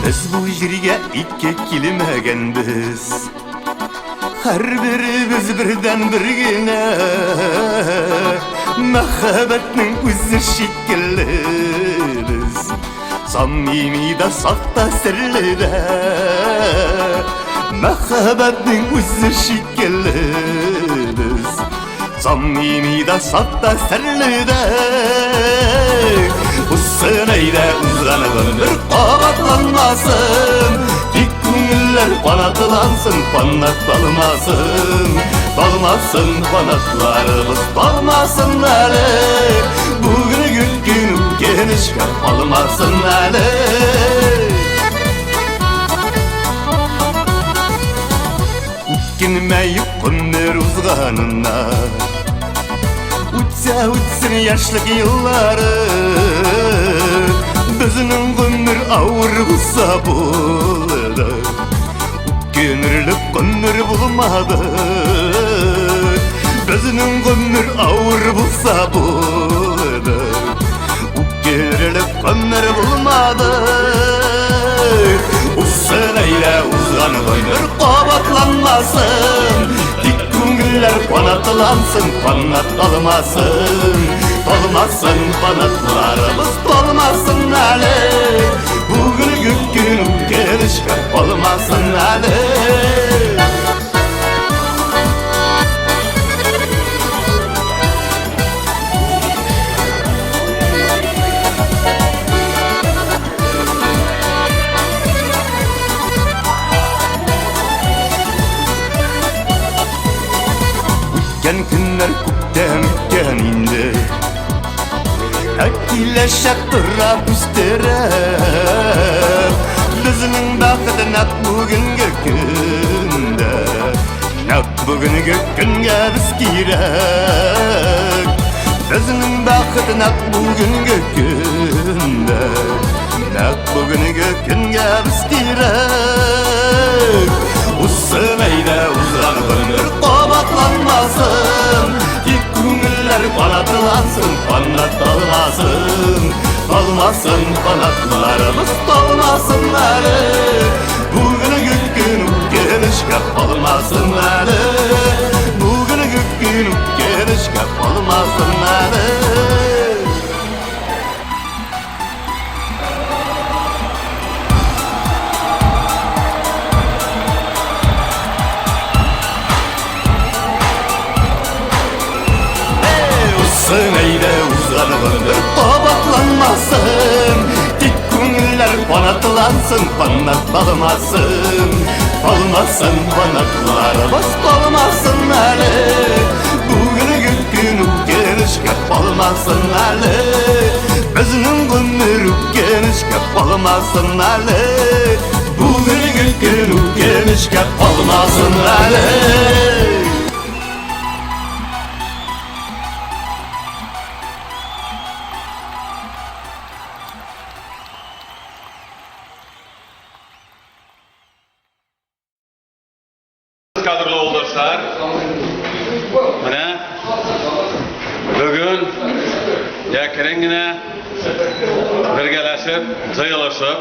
Без бу җиргә ике килмәгәнбез. Һәрберебез бердән бер генә. Мәхәббәтнең үзе шикелле без. Самими да, саф та, серле дә. Мәхәббәтнең үзе шикелле без. Самими да, саф та, серле дә. Узсын әйдә узган гомер кабатланмасын. Тик күңелләр канатлансын, канат талмасын. Талмасын канатларыбыз, талмасын әле. Бүгенге көн үткәнечкә калмасын әле. Үткенмәй гомер узганына. Үтсә үтсен яшьлек еллары. Безнең гомер авыр булса булды. Үткенерлек гомер булмады. Безнең гомер авыр булса булды. Үткенерлек гомер булмады. Узсын әйдә узган гомер кабатланмасын. Тик күңелләр канатлансын, канат талмасын. Талмасын канатларыбыз, талмасын әле. Бүгенге көн үткәнечкә калмасын әле. Үткән көннәр күптән үткән инде. Ә киләчәк тора үстереп. Безнең бәхет нәкъ бүгенге көндә. Нәкъ бүгенге көнгә без кирәк. Безнең бәхет нәкъ бүгенге көндә. Нәкъ бүгенге көнгә без кирәк. Узсын әйдә узган гомер кабатланмасын. Тик күңелләр канатлансын, канат талмасын. Талмасын канатларыбыз, талмасын әле. Бүгенге көн үткәнечкә калмасын әле. Бүгенге көн үткәнечкә калмасын әле. Узсын әйдә узган гомер кабатланмасын. Тик күңелләр канатлансын, канат талмасын. Талмасын канатларыбыз, талмасын әле. Бүгенге көн үткәнечкә калмасын әле. Безнең гомер үткәнечкә калмасын әле. Бүгенге көн үткәнечкә калмасын әле. Кадрлы юлдашлар, менә бүген әкрен генә бергәләшеп, җыелышып,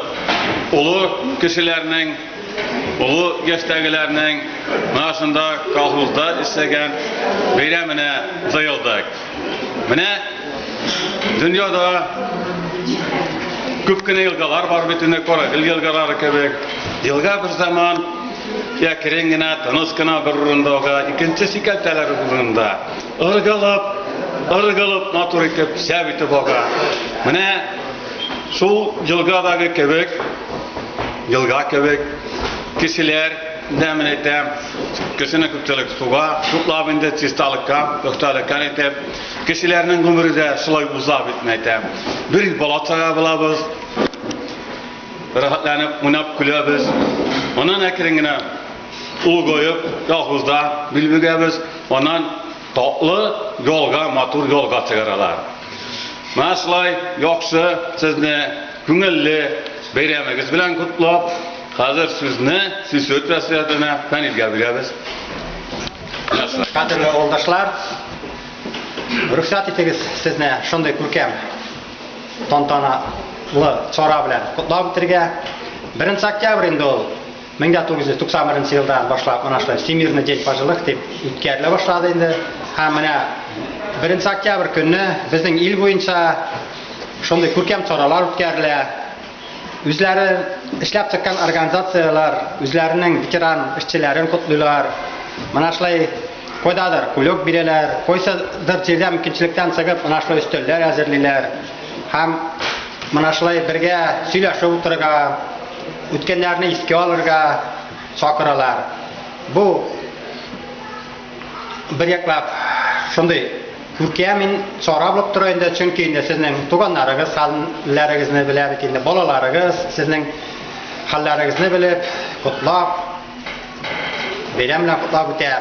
олы кешеләрнең, олы яшьтәгеләрнең менә шунда колхозда эшләгән бәйрәменә җыелдык. Менә дөньяда күп кенә елгалар бар бит инде, Карагөл елгалары кебек. Елга бер заман әкрен генә, тыныч кына бер урында ага, икенче сикәлтәләр урынында ыргылып, ыргылып, матур итеп, шәп итеп ага. Менә шул елгадагы кебек, елга кебек кешеләр дә, мен әйтәм, кешене күпчелек суга туплап инде чисталыкка, пөхтәлеккә итеп, кешеләрнең гомере дә шулай уза бит, мен әйтәм. Бер бала чага булабыз. рәхәтләнеп уйнап көләбез. Аннан әкрен генә олыгаеп, колхозда бил бөгәбез. Аннан татлы ялга, матур ялга чыгаралар. Менә шулай яхшы сезне күңелле бәйрәмегез белән котлап, хәзер сүзне сельсовет председателенә Фәнилгә бирәбез. Менә шулай. Кадерле авылдашлар, рөхсәт итегез сезне шундый күркәм тантаналы чара белән котлап үтергә. 1 октябрь инде ул 1991 елдан башлап менә шулай Всемирный день пожилых дип үткәрелә башлады инде. Һәм менә 1 октябрь көнне безнең ил буенча шундый күркәм чаралар үткәрелә. Үзләре эшләп чыккан организацияләр үзләренең ветеран эшчеләрен котлыйлар. Менә шулай кайдадыр кулек бирәләр, кайсыдыр җирдә мөмкинчелектән чыгып, менә шулай өстәлләр әзерлиләр. Һәм менә шулай бергә сөйләшеп утырырга, үткәннәрне искә алырга чакыралар. Бу бер яклап шундый күркәм чара булып тора инде, чөнки инде сезнең туганнарыгыз хәлләрегезне белә бит инде, балаларыгыз сезнең хәлләрегезне белеп, котлап, бәйрәм белән котлап үтә.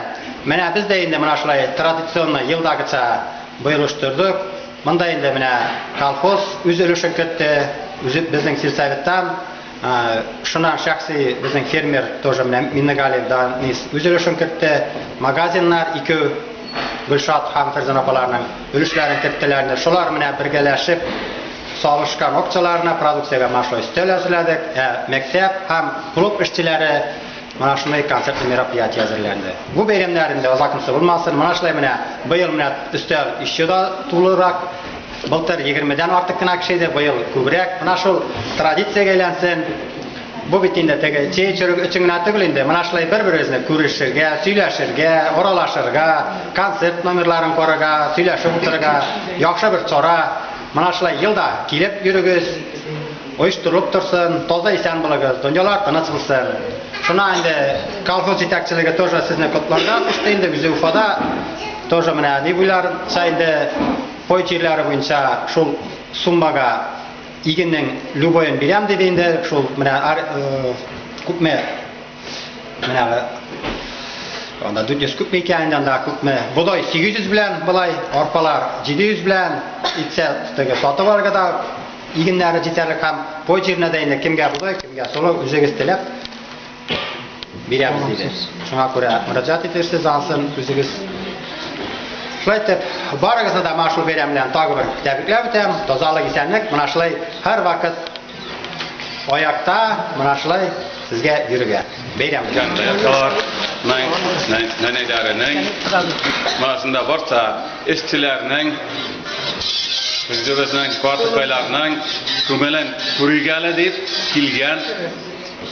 Менә без дә инде менә шулай традиционно елдагыча быел оештырдык. Монда инде менә колхоз үз өлешен кертте, үзе безнең сельсоветтан, шуннан шәхси безнең фермер тоже менә Миннегалиев Данис үз өлешен кертте. Магазиннар ике Гөлшат һәм Фәрзан апаларның өлешләрен керттеләр. Инде шулар менә бергәләшеп салышкан акчаларына продукциягә менә шулай өстәл әзерләдек. Ә мәктәп һәм клуб эшчеләре менә шундый концертный мероприятие әзерләнде. Бу бәйрәмнәр инде озакынсы булмасын. Менә шулай менә быел менә өстәл еще да тулырак. Былтыр 20-дән артык кына кеше иде, быел күбрәк. Менә шул традициягә әйләнсен. Бу бит инде теге чәй эчерү өчен генә түгел инде. Менә шулай бер-беребезне күрешергә, сөйләшергә, аралашырга, концерт номерларын карарга, сөйләшеп утырырга яхшы бер чара. Менә шулай елда килеп йөрегез, оештырылып торсын, таза исән булыгыз, дөньялар тыныч булсын. Шуна инде колхоз җитәкчелеге тоже сезне котларга кушты инде, үзе Уфада тоже менә ни буйларынча инде пай җирләре буенча шул суммага игеннең любойын бирәм диде инде, шул менә күпме менә анда 400 күпме икән инде, анда күпме бодай 800 белән болай, арпалар 700 белән итсә теге сатып алырга да игеннәре җитәрлек һәм пай җиренә дә инде кемгә бодай, кемгә солы үзегез теләп бирәбез диде. Шуңа күрә мөрәҗәгать итерсез ансын үзегез. Шулай итеп, барыгызны да менә шул бәйрәм белән тагы бер тәбрикләп үтәм. Тазалык, исәнлек, менә шулай һәрвакыт аякта, менә шулай сезгә йөрергә. Бәйрәм белән. Нәнәйләренең, менә барча эшчеләрнең, үзебезнең картыкайларның күңелен күрик әле дип килгән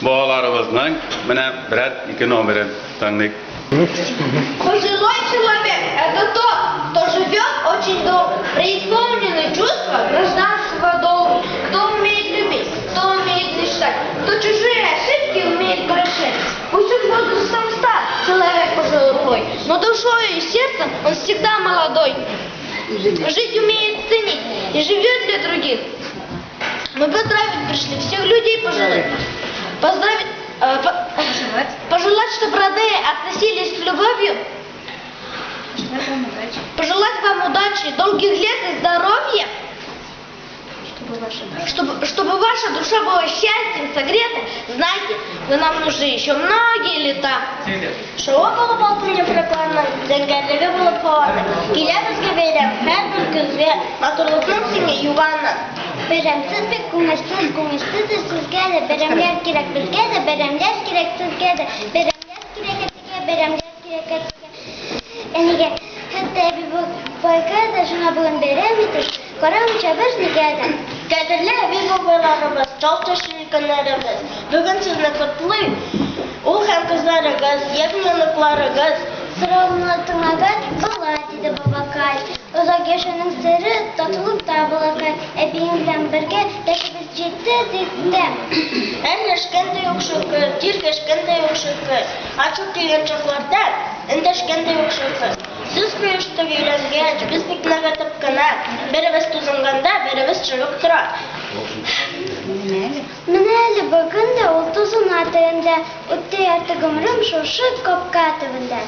балаларыбызның менә берәр ике номерын тыңлыйк. Пожилой человек – это тот, кто живет очень долго, преисполненный чувства гражданского долга, кто умеет любить, кто умеет мечтать, кто чужие ошибки умеет прощать. Пусть он возрастом стар, человек пожилой, но душою и сердцем он всегда молодой. Жизнь умеет ценить и живет для других. Мы поздравить пришли всех людей пожилых. Поздравить, пожелать, чтобы родные относились с любовью. Пожелать вам удачи, долгих лет и здоровья. Чтобы ваша душа была счастьем согрета, знайте, вы нам нужны еще многие лета. Шуы булып алтын яфракларның, зәңгәрлеге булып һаваның. Килә безгә бәйрәм һәрбер көзгә, матурлыкның тиңе юк аның. Бәйрәмсез бик күңелсез, күңелсез дә сезгә дә, бәйрәмнәр кирәк безгә дә, бәйрәмнәр кирәк сезгә дә, бәйрәмнәр кирәк әтигә, бәйрәмнәр кирәк әтигә, әнигә. Хәтта әби бабайга да шуңа бүген бәйрәм итеп, карамыйча бернигә дә. Кадерле әби бабайларыбыз, чал чәчле өлкәннәребез, бүген сезне котлый ул һәм кызларыгыз, ягъни оныкларыгыз. Соравымны тыңлагач, болай диде бабакай. Озак яшәүнең сере татулыкта, балакай. Әбиең белән бергә яшебез җитте диде. Әрләшкән дә юк шөкер, тиргәшкән дә юк шөкер. Ачу килгән чакларда эндәшкән дә юк шөкер. Сүз куештык өйләнгәч, без бик ныгытып кына. Беребез тузынганда, беребез чыгып тора. Менә әле. бүген дә ул тузына телендә. Үтте ярты гомерем шушы капка төбендә.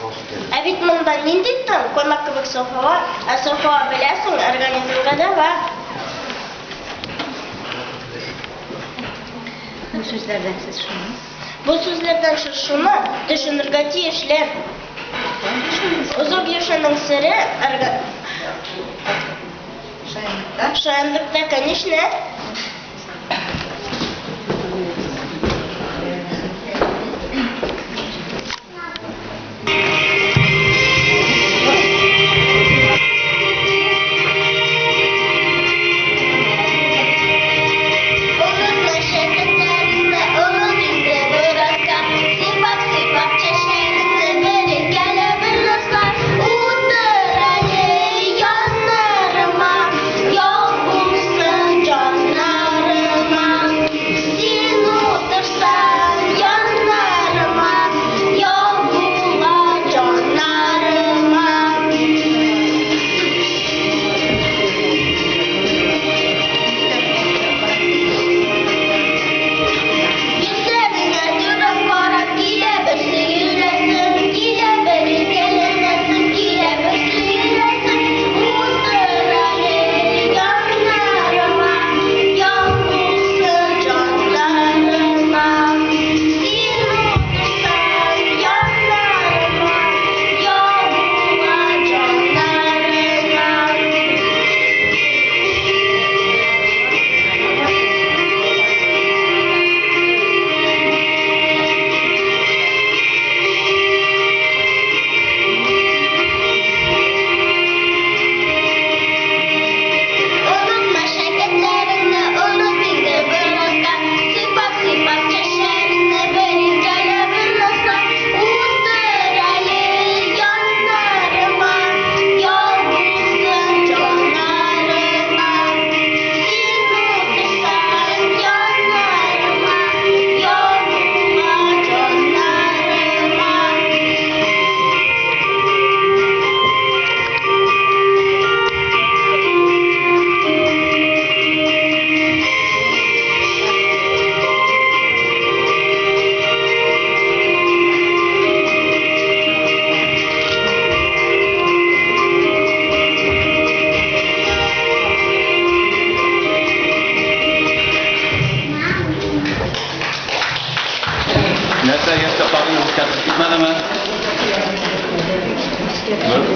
Ә бит монда нинди тын, каймак кебек саф һава, ә саф һава, беләсең, организмга дәва. Бу сүзләрдән сез шуны. Бу сүзләрдән сез шуны төшенергә тиешле. Озак яшәүнең сере орга... Шаянлыкта. Шаянлыкта, конечно. Онытма шәкертләреңне, оныт инде беразга. Сыйпап-сыйпап чәчләреңне, бер иркәлә, бер назла. Утыр әле яннарыма, ял булсын җаннарыма. Син утырсаң яннарыма, ял була җаннарыма. Йөзләреңә туры карап килә бер сөеләсем, килә бер иркәләнәсем, килә бер сөеләсем. Утыр әле яннарыма, ял булсын җаннарыма. Син утырсаң яннарыма, ял була җаннарыма. Онытма шәкертләреңне, оныт инде беразга. Сыйпап-сыйпап чәчләреңне, бер иркәлә, бер назла. Утыр әле яннарыма, ял булсын җаннарыма. Син утырсаң яннарыма, ял була җаннарыма. Нәрсә, яшь чакларыгыз искә төшеп китмәдеме?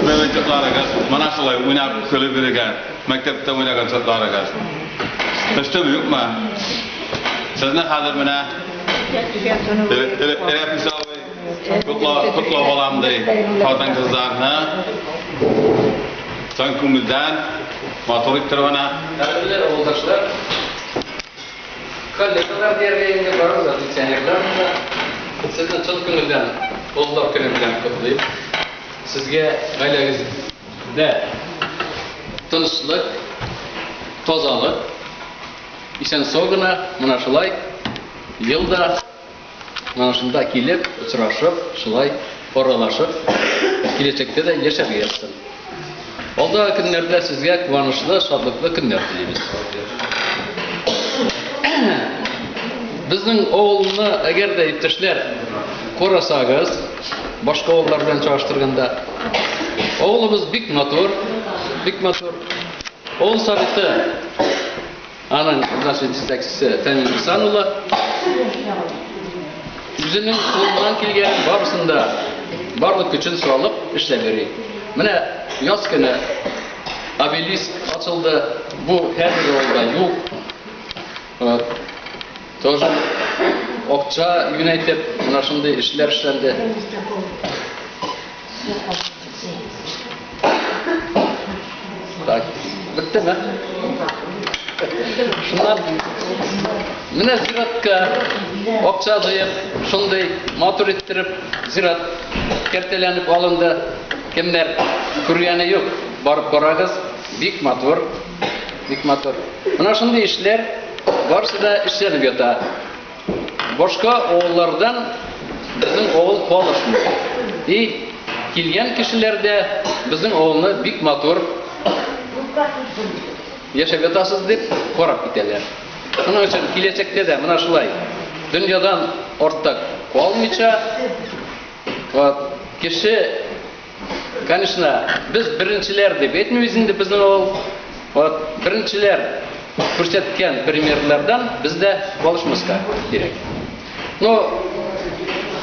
Бер чакларыгыз, менә шулай уйнап, көлеп йөргән, мәктәптә уйнаган чакларыгыз. Төштеме, юкмы? Сезне хәзер менә Рәфис абый котлап алам ди, хатын-кызларны. Чын күңелдән, матур иттереп әнә. Кадерле авылдашлар, коллегалар дияргә инде барыбыз да пенсионерлар монда. Сезне чын күңелдән Олылар көне белән котлыйм. Сезгә гаиләгездә тынычлык, тазалык, исән-сау гына менә шулай ел да менә шунда килеп, очрашып, шулай аралашып, киләчәктә дә яшәргә язсын. Алдагы көннәрдә сезгә куанычлы, шатлыклы көннәр телибез. Безнең авылны, әгәр дә иптәшләр карасагыз, башка авыллар белән чагыштырганда, авылыбыз бик матур, бик матур. Авыл советы, аның значит җитәкчесе Фәнил Ихсан улы үзенең кулыннан килгән барысын да, барлык көчен салып эшләп йөри. Менә яз көне обелиск ачылды. Бу һәрбер авылда юк. Вот. Тоже акча юнәтеп, менә шундый эшләр эшләнде. Так, беттеме? Шуннан менә зиратка акча җыеп, шундый матур иттереп зират кәртәләнеп алынды. Кемнәр күргәне юк, барып карагыз, бик матур, бик матур. Менә шундый эшләр барысы да эшләнеп ята. Башка авыллардан безнең авыл калышмый. И килгән кешеләр дә безнең авылны бик матур яшәп ятасыз дип карап китәләр. Шуның өчен киләчәктә дә менә шулай. Дөньядан артта калмыйча, вот, кеше, конечно, без беренчеләр дип әйтмибез инде безнең авыл. Вот, беренчеләр күрсәткән примерлардан без дә калышмаска кирәк. Но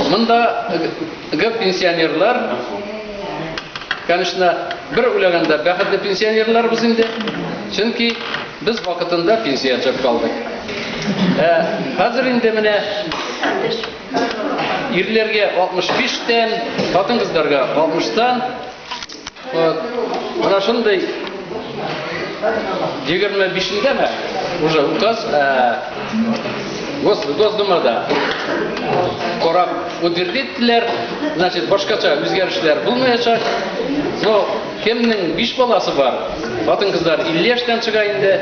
монда пенсионерлар, конечно, бер уйлаганда бәхетле пенсионерлар без инде. Чөнки без вакытында пенсия чыгып калдык. Ә, хәзер инде менә ирләргә 65-тән, хатын-кызларга 60-тан. Вот. Менә шундый 25-ндәме уже указ Госдумада карап утвердиттеләр, значит, башкача үзгәрешләр булмаячак. Но кемнең 5 баласы бар, хатын-кызлар 50 яшьтән чыга инде,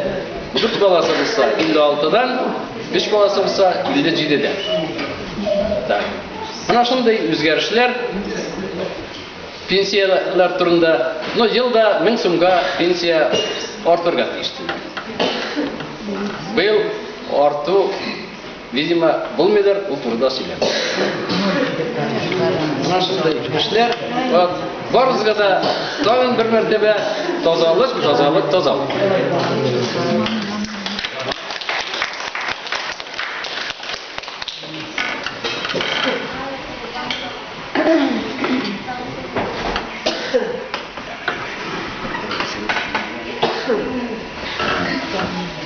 4 баласы булса 56-дан, 3 баласы булса 57-дән. Так. Менә шундый үзгәрешләр пенсияләр турында. Но елда 1000 сумга пенсия артырга тиеш. Быел арту, видимо, булмыйдыр, ул турыда сөйләм. Менә шундый эшләр. Вот. Барыгызга да тагын бер мәртәбә тазалык, тазалык, тазалык.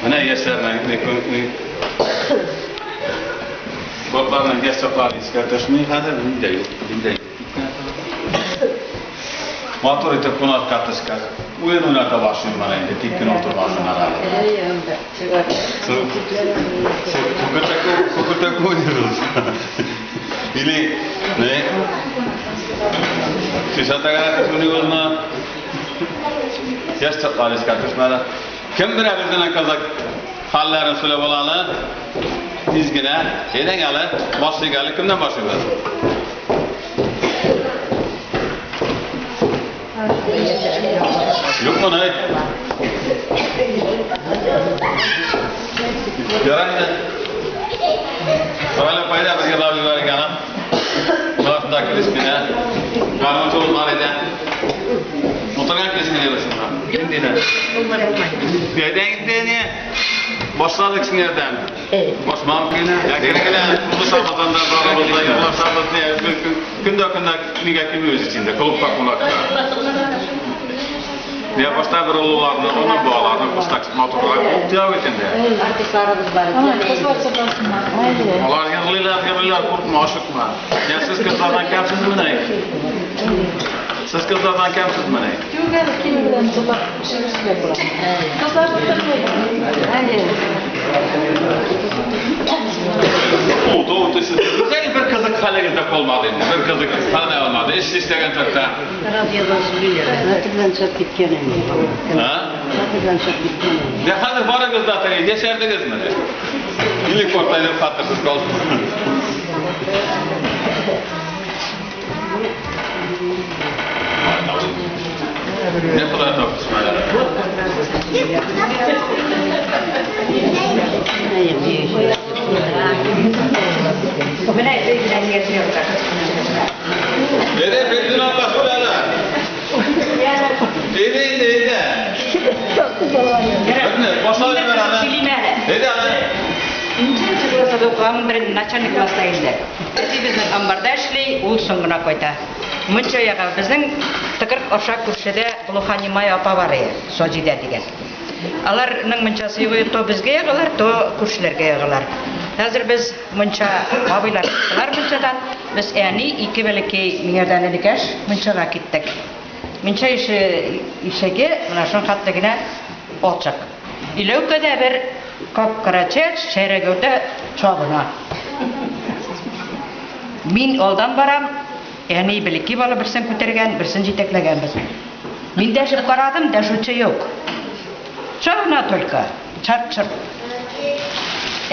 Менә яшьләрнең Ботларның яшь чаклары искә төшми хәзер, миндә юк, миндә юк. Матур итеп кунакка төшкәч, уен уйната башлыйм менә инде, тик кенә утырмасыннар әле. Күкелтәк уйныйбыз. Или, не? Шиша тәгәрәтеп уйныйбызмы? Яшь чаклары искә төшмәде. Кем белә безнең кызык хәлләрен сөйләп аланы? Тиз генә. Әйдәң әле, башлыйк әле. Кемнән башлыйбыз? Юкмы, ни? Ярар инде. Сарайлы пайда бер елап җибәрик аны. Шунда килешкенә. Гармунчы булган иде. Утырган килешкенә шунда. Инде. Әйдә инде не? Башладык синердән. Башмам кенә. Әкрен генә узышабыз анда барыбыз да юллашабыз не. Көндә көндә нигә килмибез инде клубка кунакка. Я башта бер олыларны, оның балаларны куштак матуррак булып тия бит инде. Артистларыбыз бар. Алар йырлыйлар, йырлыйлар, куркма, ашыкма. Я сез кызлардан кәмсезмени? Сез кызлардан кәмсезмени? Түгел, килен белән җырлап шигырь сөйләп була. Кызлар тыңлый. Oldu, oldu. Siz güzel bir kızık хәлегез дә калмады инде. Бер кызык хәл дә алмады. Эш эшләгән чакта. Радиодан сөйлиләр. Хәтердән чыгып киткән инде. Ha? Хәтердән чыгып киткән инде. Ya хәзер барыгыз да теге яшәрдегезме? Или картайып хәтерсез калдыгыз. Не Ходай тапты Менә өй белән яшәп Әйдә, Фәридун апа, сөйлә әле. Әйдә инде, әйдә. Бетне, башлап җибәр әле. Сөйлим әле. Әйдә әле. Нче класста укыган бер начальник класста инде. Әти безнең амбарда эшли, ул соң гына кайта. Мунча яга безнең тыкрык аша күршедә Глуханимай апа бар иде, Саҗидә дигән. Аларның мунчасы юк иде, то безгә ягалар, то күршеләргә ягалар. Хәзер без мунча абыйлар чыктылар мунчадан. Без әни ике бәләкәй миңәрдән энекәш мунчага киттек. Мунча ише ишеге менә шул хәтле генә ачык. Иләүкәдә бер кап-кара чәч, шәрә гәүдә чабына. Мин алдан барам, әни бәләкәй бала берсен күтәргән, берсен җитәкләгәнбез. Мин дәшеп карадым, дәшүче юк. Чабына только, чарт-чарт.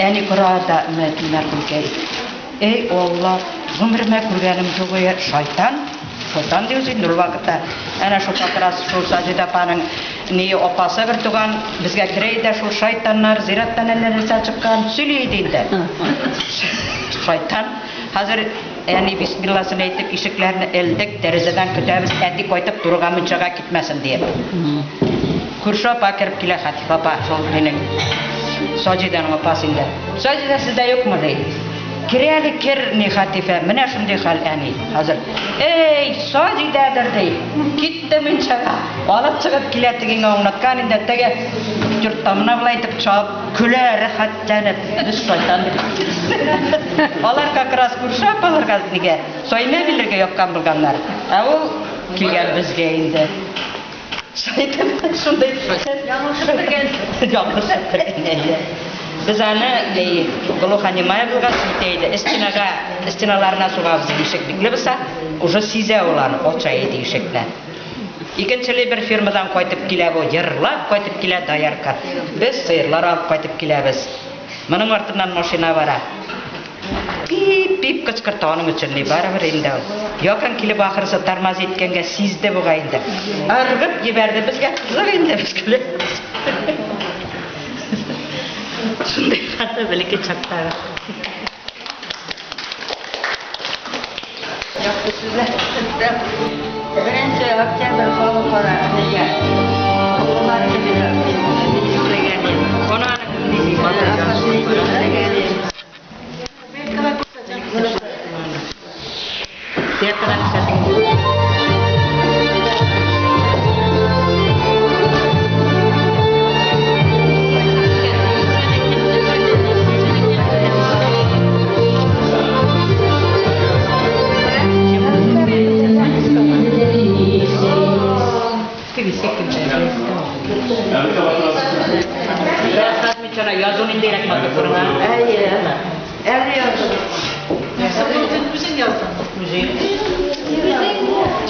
Әни күрә дә мәрхүмкәй. Эй, Алла, гомеремә күргәнем юк ие, шайтан. Шайтан диюз инде ул вакытта. Әнә шул как раз шул Саҗидә апаның ни апасы бер туган безгә керә иде, шул шайтаннар зираттан әллә нәрсә чыккан сөйли иде инде. Шайтан. Хәзер әни бисмилласын әйтеп ишекләрне элдек, тәрәзәдән көтәбез, әти кайтып турыга мунчага китмәсен диеп. Күрше апа кереп килә, Хатиф апа, шул минем Саҗидәнең апасы инде. Саҗидә сездә юкмы ди. Кер әле, кер, ни Хатифә, менә шундый хәл әни. Хәзер, эй, Саҗидәдер ди. Китте мунчага. Алып чыгып килә тегеңә аңлаткан инде, теге йортта менә болай итеп чабып көлә, рәхәтләнеп. Без шайтан бит. Алар как раз күрше апаларга нигә Саймә әбиләргә япкан булганнар. Ә ул килгән безгә инде. Шайтан шундый ялгышып кергән. Ялгышып кергән, әйе. Без аны ни глухонемая булгач әйтә иде, стенага, стеналарына сугабыз ишек бикле булса, уже сизә ул аны, ача иде ишекне. Икенчеле бер фирмадан кайтып килә бу, җырлап кайтып килә доярка. Без сыерлар алып кайтып киләбез. Моның артыннан машина бара. Пип-пип кычкырта, аның өчен ни, барыбер инде ул. Якын килеп ахырысы тормоз иткәнгә сизде бугай инде. Ыргып җибәрде, безгә кызык инде, без көләбез. Шундый хәлләр бәләкәй чактагы. Якты сүзләр. Беренче октябрь халыкара нигә олылар көне билгеләгән иде. Аны аны Билгеләгән иде. Театрга күрсәтең. Язу ниндирәк матур күренә. Әйе. Әле яздым. Үзең яздың. Үзең.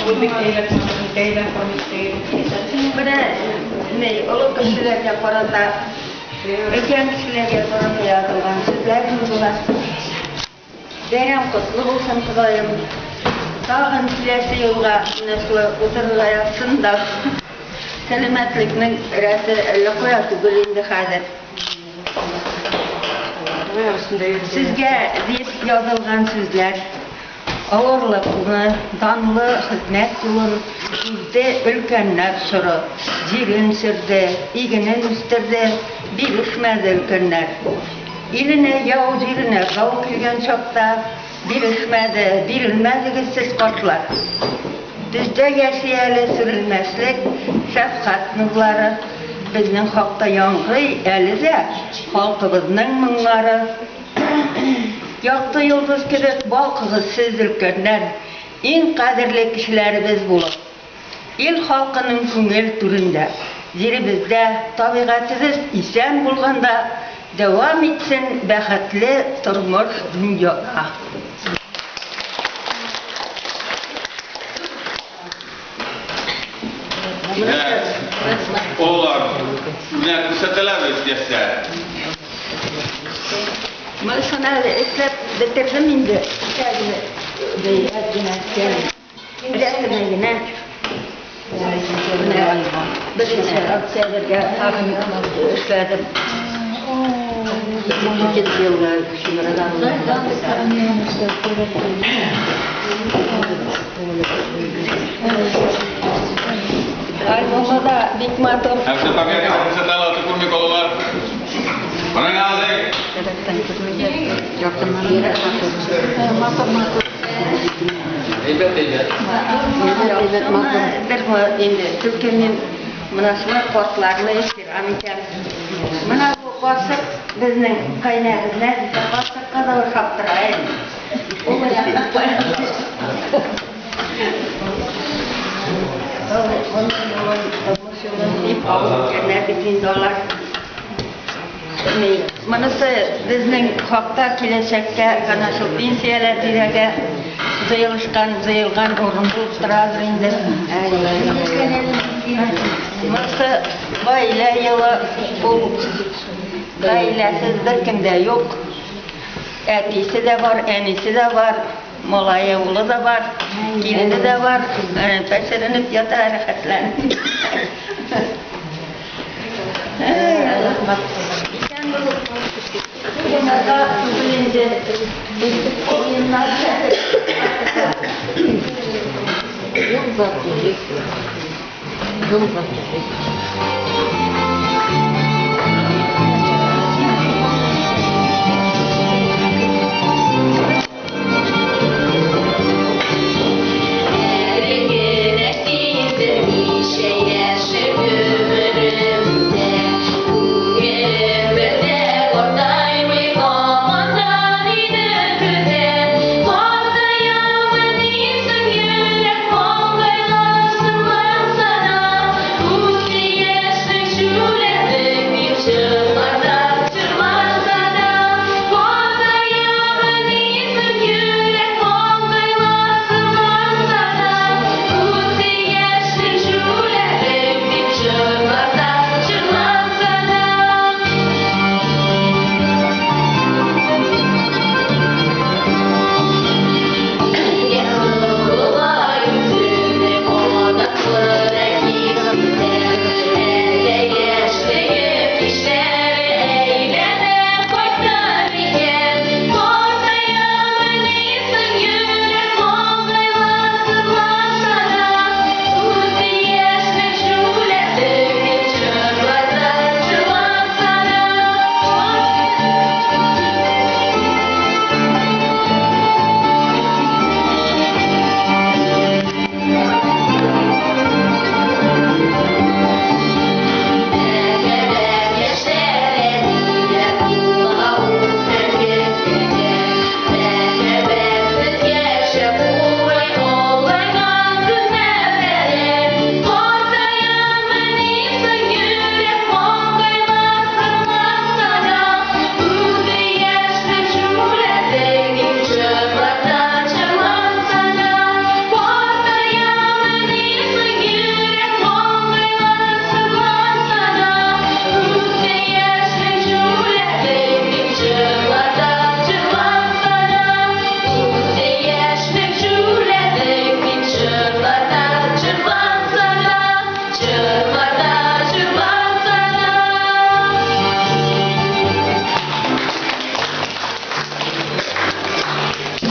Ул бик әйбәт, әйбәт Менә ни, олы кешеләргә карата, өлкән кешеләргә карата язылган сүзләр була. Бәйрәм котлы булсын, Ходаем. Тагын киләсе елга менә шулай утырырга язсын да. Сәламәтлекнең рәте әллә кая түгел инде хәзер. Сезгә дип язылган сүзләр авырлыкны, данлы хезмәт юлын узды өлкәннәр чоры. Җирен сөрде, игенен үстерде, бирешмәде өлкәннәр. Иленә яу, җиренә дау килгән чакта бирешмәде, бирелмәдегез сез картлар. Бездә яши әле сүрелмәслек шәфкать нурлары. Безнең хакта яңгырый әле дә халкыбызның моңнары. Якты йолдыз кебек балкыгыз сез, өлкәннәр, иң кадерле кешеләребез булып. Ил халкының күңел түрендә, җиребездә табигатебез исән булганда дәвам итсен бәхетле тормыш дөньяда. Менә олар менә күрсәтәләр яшьләр. Менә шуны әле эшләп бетердем инде. Кичә генә Киләсенә генә. Менә беренче октябрьгә тагын эшләдем. Икенче елга Альбомы да бик матур. Һәм шул памятник күрсәтәләр, күрми калалар. Моның алды. Әйбәт, әйбәт. Әйбәт матур. Бер инде түлке мин менә шулай картларны ихтирам итәм. Менә бу карчык безнең кайнәбезләр карчыкка да ошап тора инде. Ул Тормыш юлын дип алып үткәннәр бит инде алар. Монысы безнең хакта киләчәккә әнә шул пенсияләр бирергә җыелышкан, җыелган урын булып торадыр инде. Монысы гаилә елы, ул гаиләсез беркем дә юк. Әтисе дә бар, әнисе дә бар, малае, улы да бар, килене дә бар. Пәшеренеп ята рәхәтләнеп. Исән булып. Уйнарга түгел инде. Уеннар. Юк зат юк. Юк зат юк.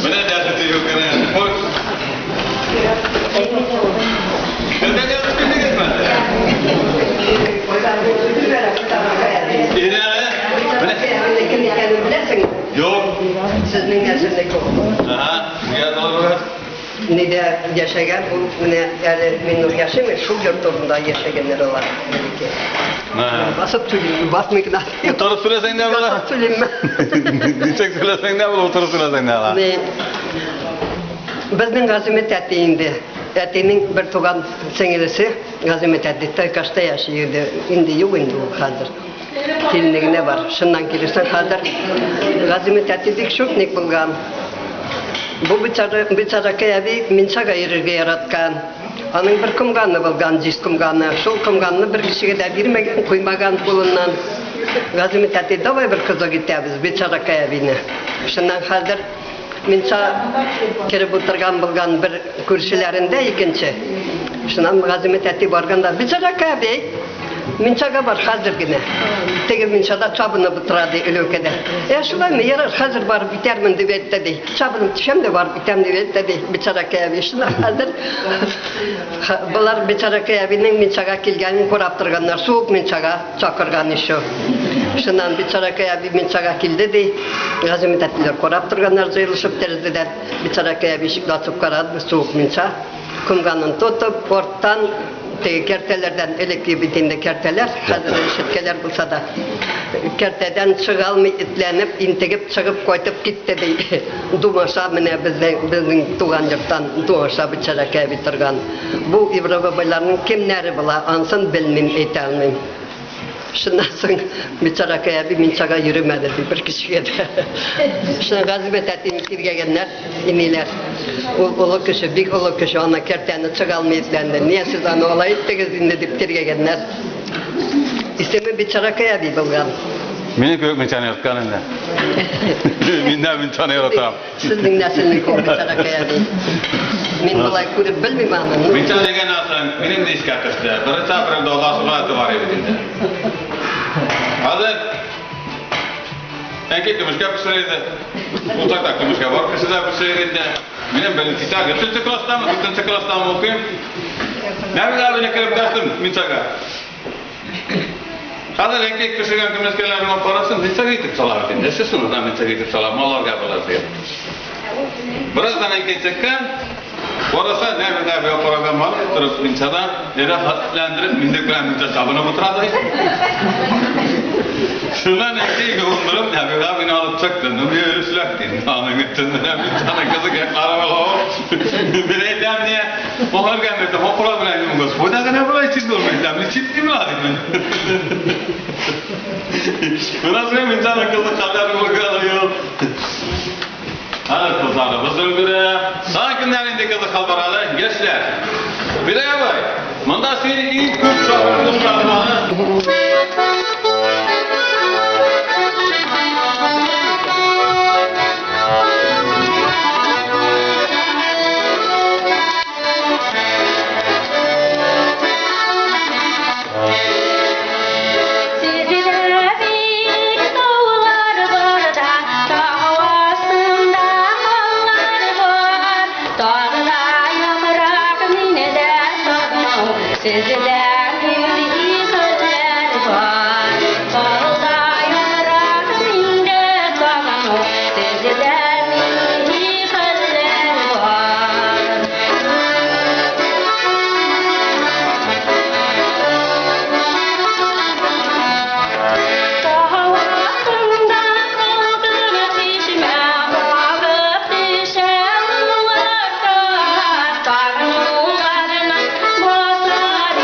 Менә дәрте юк кенә. Бездә дә үткәнегезме? Ирә, менә Кем икәнен беләсеңме? Юк. Сезнең нәселнеке ул. Ага, нигә алай Нидә яшәгән ул менә әле мин яшим, шул йорт турында яшәгәннәр алар. Элекке. Басып түлим, басмый гына. Утырып сөйләсәң дә була. Басып түлимме? Ничек сөйләсәң дә була, утырып сөйләсәң дә була. Не, Безнең Газимет әти инде. Әтинең бер туган сеңелесе Газимет әти Тайкашта яши иде. Инде юк инде ул хәзер. Килене генә бар. Шуннан килерсең хәзер. Газимет әти бик шутник булган. Бу бичара бичаракай әби мунчага йөрергә яраткан. Аның бер комганы булган, җиз комганы. Шул комганны бер кешегә дә бирмәгән, куймаган кулыннан. Газимет әти, давай бер кызык итәбез бичаракай әбине. Шуннан хәзер мунча кереп утырган булган бер күршеләрендә икенче. Шуннан Газимет әти барганда, бичаракай әби, мунчага бар хәзер генә. Теге мунчада чабынып утыра ди өләүкәдә. Ә шулаймы, ярар, хәзер барып итәрмен дип әйтте ди. Чабынып төшәм дә барып итәм дип әйтте ди бичаракай әби. Шуннан хәзер болар бичаракай әбинең мунчага килгәнен карап торганнар. Суык мунчага чакырган еще. Шуннан бичаракай әби мунчага килде ди. Газимет әтиләр карап торганнар җыелышып тәрәзәдән. Бичаракай әби ишекне ачып карады, суык мунча. Комганын тотып, порттан теге кәртәләрдән элекке бит инде кәртәләр, хәзер ишеткәләр булса да, кәртәдән чыга алмый этләнеп, интегеп чыгып кайтып китте ди. Думаша менә безнең безнең туган йорттан Думаша бичаракай әби торган. Бу Ибра бабайларның кемнәре була, ансын белмим, әйтә алмыйм. Шуннан соң бичаракай әби мунчага йөрмәде ди бер кешегә дә. Шуннан Газимет әтине тиргәгәннәр, иниләр. Ул олы кеше, бик олы кеше, аны кәртәне чыга алмый этләнде. Нигә сез аны алай иттегез инде дип тиргәгәннәр. Исеме бичаракай әби булган. Минем кебек мунчаны яраткан инде. Мин дә мунчаны яратам. Сезнең нәселнеке ул бичаракай әби. Мин болай күреп белмим аны. Мунча дигән соң минем дә искә төште. Беренче апрельдә Алла суга бар иде инде. Хәзер Әнкәй көмешкә пешерә иде. Ул чакта көмешкә бар кеше дә пешерә иде. Минем беренче чак, өченче класстамы, дүртенче класстамы укыйм. Нәбил абыйны кереп дәштем мунчага. Хәзер әнкәй пешергән көмешкәләрне алып карасын, мунчага итеп сала бит инде. Эше шуны да мунчага итеп сала, малларга була дип. Бераздан әнкәй чыккан, караса, Нәбил абый алып караган малай торып мунчада, рәхәтләндереп, миндек белән мунча чабынып утыра ди. Шуннан әнкәй юындырып, Нәбил абыйны алып чыкты. Ну, мин өсләп дим. Аның өстендә мунчаның кызы килеп карап ала. Мин әйтәм, не, аларга әйтәм, апалар белән юынгыз. Файда гына болай чит булмый, әйтәм, мин чит дим ла дим. Менә шулай мунчаның кызы кадәр булганы юк. Хәзер кызларыбыз өлгерә. Тагын кемнәр инде кызы хәл бар әле? Яшьләр. Фидая абый, монда син иң күп шагыйрь дусларыңны. Сездә бик таулар бар да, тау астында таллар бар. Тагы да ямрак мине дә сагыну, сездә нинди хәлләр бар. Тагы ямрак миндә сагыну, сездә нинди хәлләр бар. Тау астында алтын чишмә агып төшә уларга, сагынуларны басар.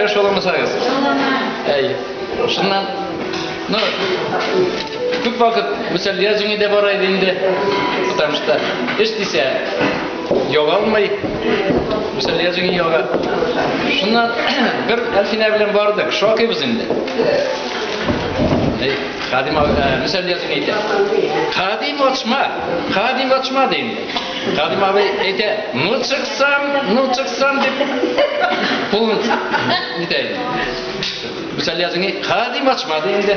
Киләсезләрме, шуламасагыз? Әй. Шуннан, ну, күп вакыт Мөсәллия җиңи дә бара иде инде. Потому что эш дисә, яга алмый. Мөсәллия җиңи яга. Шуннан бер Әлфинә белән бардык, шакыйбыз инде. Әй, Хадим Мөсәллия җиңи әйтә. Хадим ачма, Хадим ачма ди инде. Хадим абый әйтә, ну чыксам, ну чыксам дип кулын нитә инде. Мөсәллия җиңи, Хадим ачма ди инде.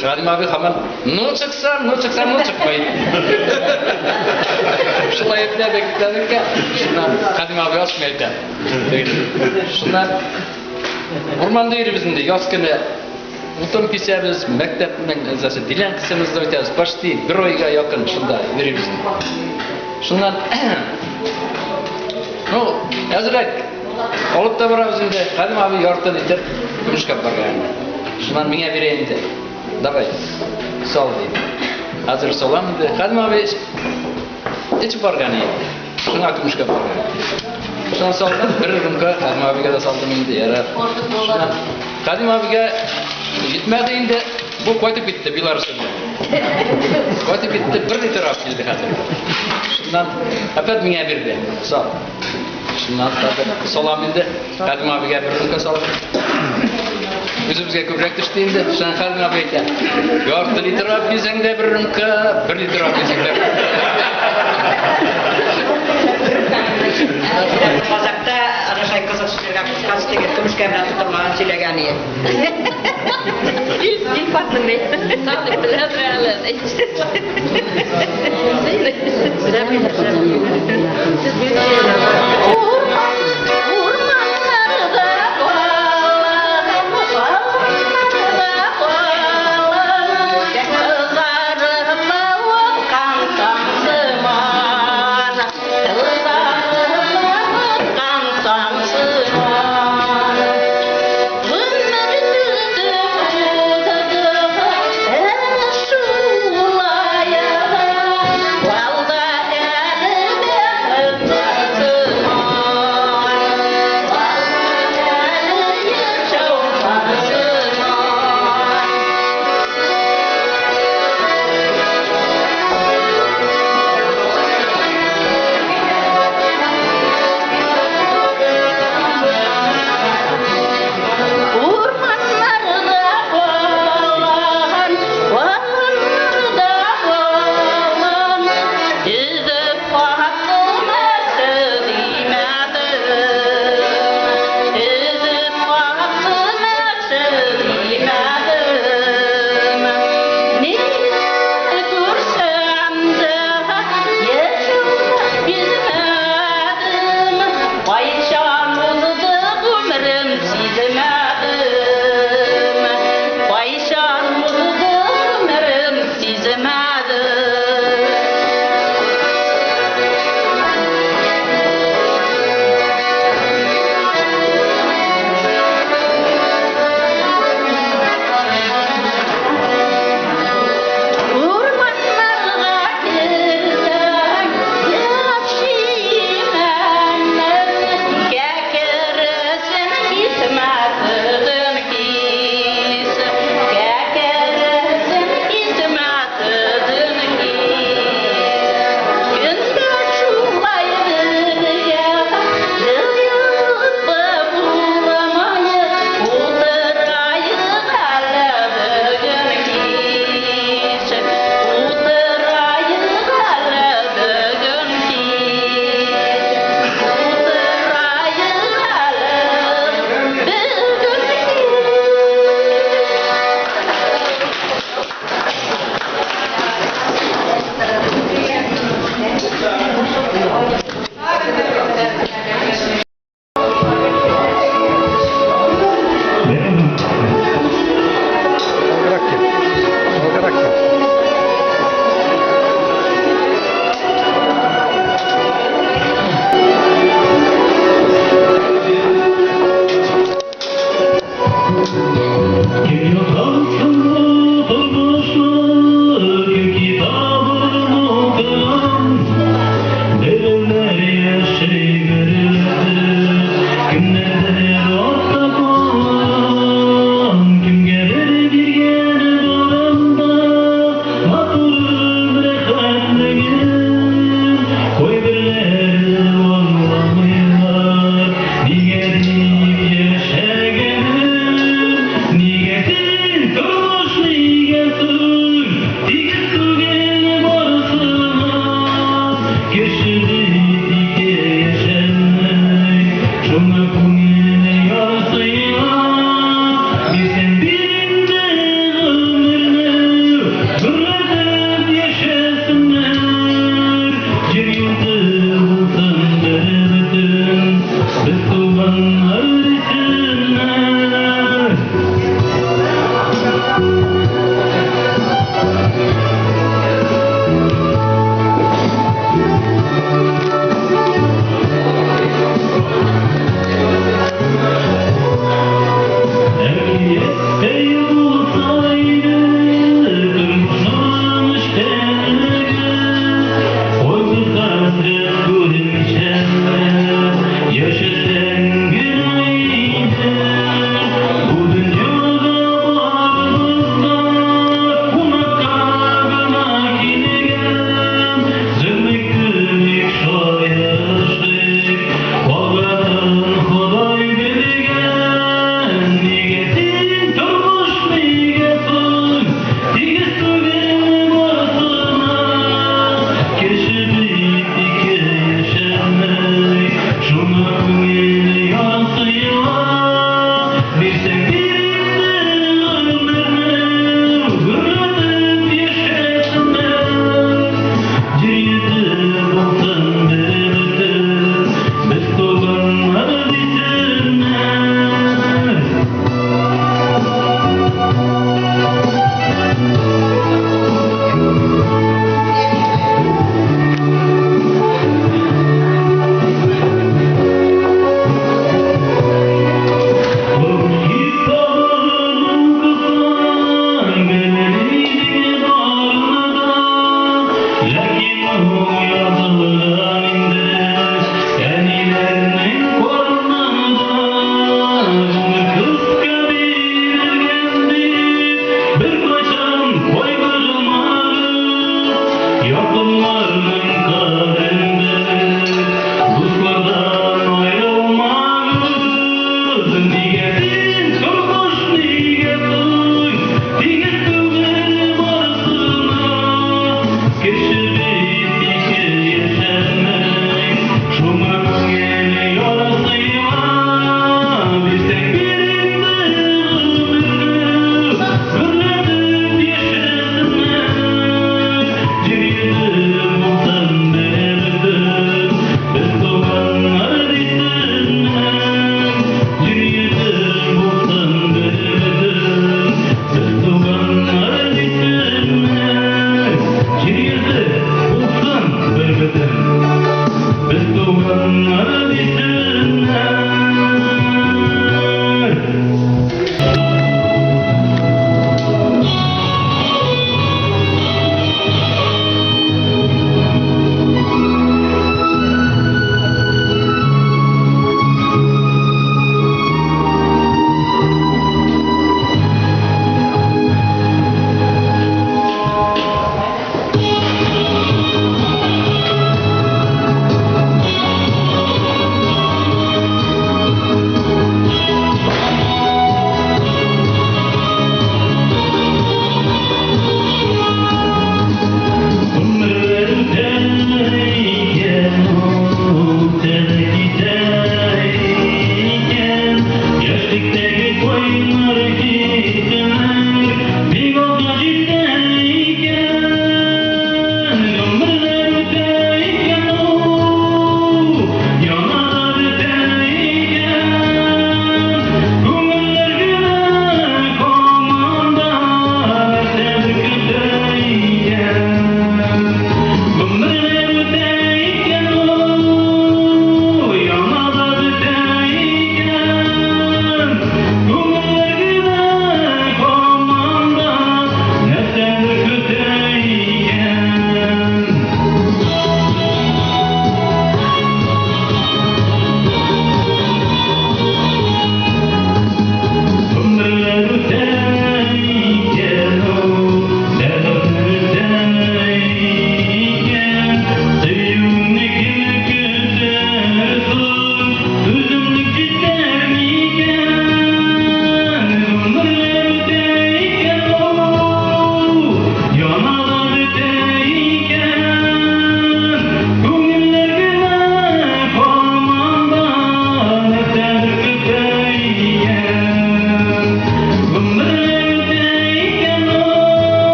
Хадим абый һаман, ну чыксам, ну чыксам, ну чыкмый. Шулай этләдек, этләдек тә, шуннан Хадим абый ачмый әйтә. Шуннан урманда йөрибез инде, яз көне утын кисәбез, мәктәпнең значит, делянкасыбызда үтәбез, почти бер айга якын шунда йөрибез. Шуннан, ну, әзрәк алып та барабыз инде. Хадим абый ярты литр көмешкә барган инде. Шуннан миңа бирә инде. Давай, сал ди. Хәзер салам инде. Хадим абый эчеп барган инде. Шуңа көмешкә барган. Шуннан салдым, бер рюмка Хадим абыйга да салдым инде, ярар. Шуннан Хадим абыйга җитмәде инде. Бу кайтып китте Беларусьтан. Кайтып китте, бер литр алып килде хәзер. Шуннан опять миңа бирде. Сал. Шуннан хәзер салам инде. Хадим абыйга бер рюмка салдым. Үзебезгә күбрәк төште инде. Шуннан Хадим абый әйтә. Ярты литр алып килсәң дә бер рюмка, бер литр алып килсәң дә. Казакта ана шулай кызык сүзләргә кушкач, теге көмешкә белән тотылмаган сөйләгән иде. Илфатның ни? Танып беләдер әле. Урманнарда балам, салманнарда балам, кызарып аткан таң сыман, кызарып аткан таң сыман. Гомер төтен узды, шулай, алда әле бәхет бар сыман.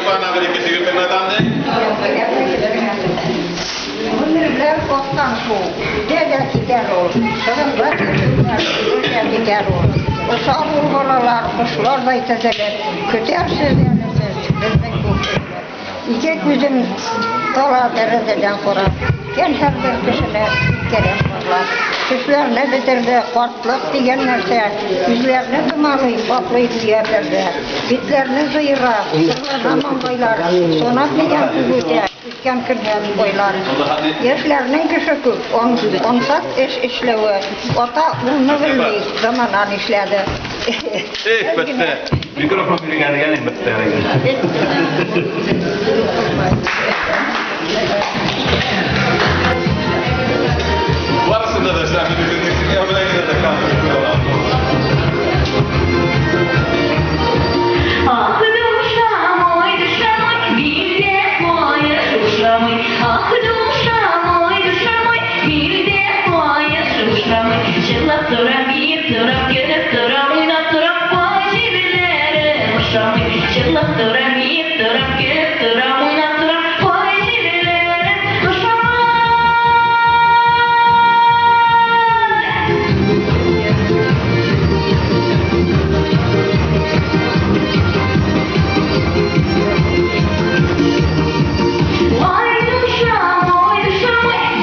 Апа, бер ике шигырь тыңлатам ди. Гомерләр аккан су, үтә дә китәр ул. Шырынлап йөрүләр, дә китәр ул. Очар ул балалар, кошлардай тезелеп, көтәрсез әле сез безнең күк эзләп. Ике күзем тала тәрәзәдән карап, үткән һәрбер кешене үткәрәм парлап. Төшләрне бетерде картлык дигән нәрсә, күзләрне томалый, каплый гүя пәрдә. Битләрне җыера, сырлана маңгайлар, санап дигән күк үтә, үткән көннәр, айлар. Яшьләрнең кеше күп, ансат эш эшләве, ата улны белми, замана нишләде. Эх, бетте. Микрофон биргән дигән бетте. Барысында да сән үзеңнең семья белән генә дә концерт куя. Ах, душа мой, душа мой, билде поешь ушамый. Ах, душа мой, билде поешь ушамый. Җырлап торам, биеп торам, көлеп торам, уйнап торам, пай җирләрем ошамый. Җырлап торам, биеп торам, көлеп торам, уйнап торам, пай җирләрем ошамый. Ай, душа мой,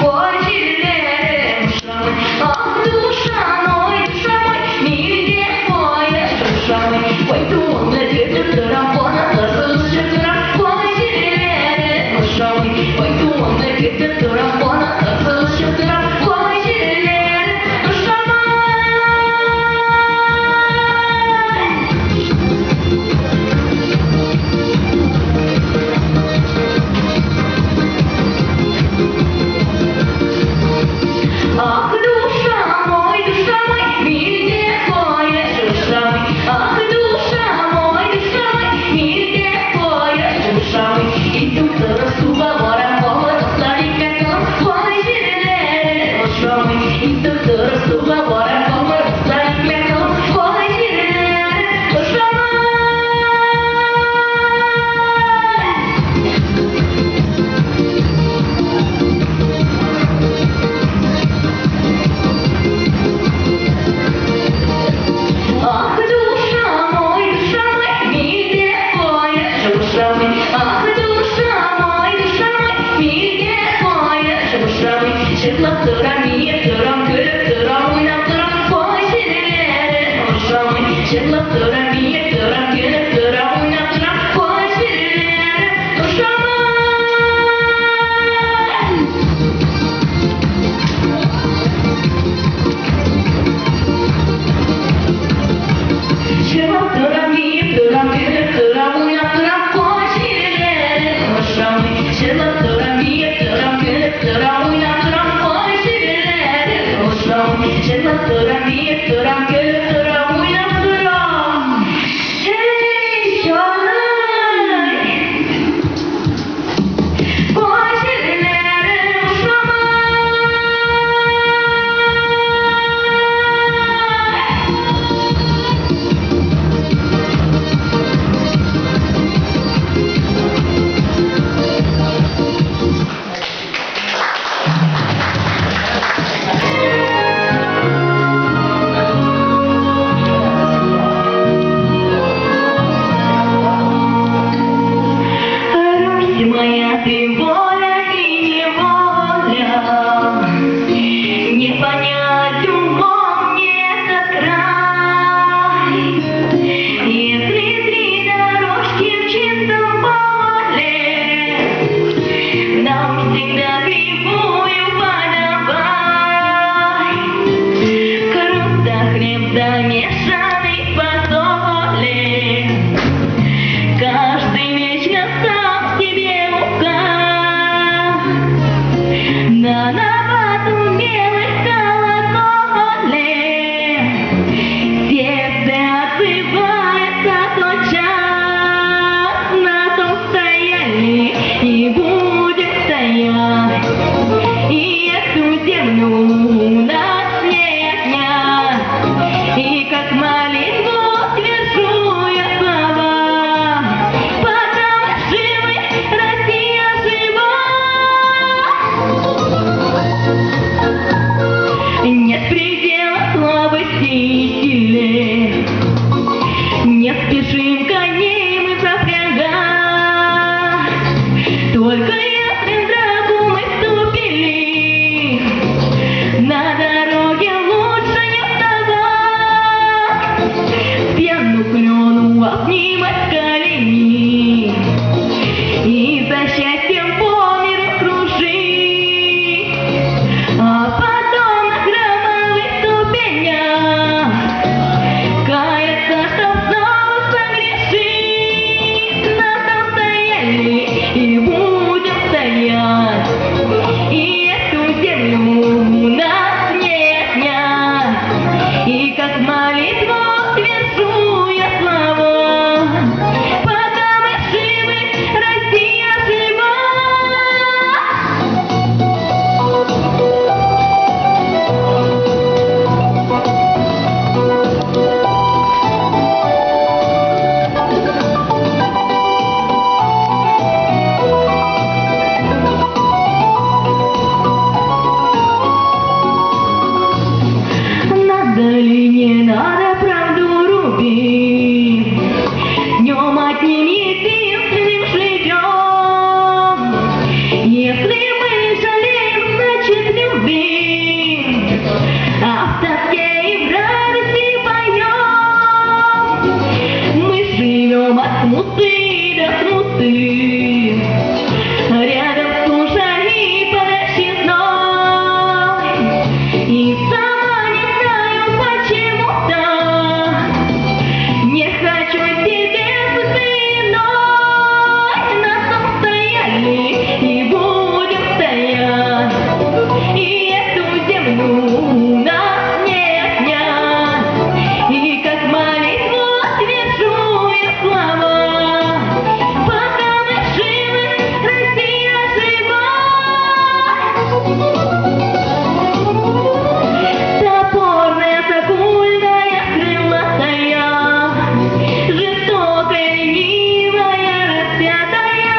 бай җирләрем ошамый. Ах, душа мой, нигә поешь ошамый. Кайтуыңны көтеп торам, канатлар. ты рядом слушай и подочиной. И сама не знаю почему-то не хочу тебе спиной. На том стояли и будем стоять, и эту землю у нас не отнять. И как молитву отвержу я слова, пока мы живы, Россия жива. Топорная, сокольная, крылатая, жестокая, ленивая, распятая,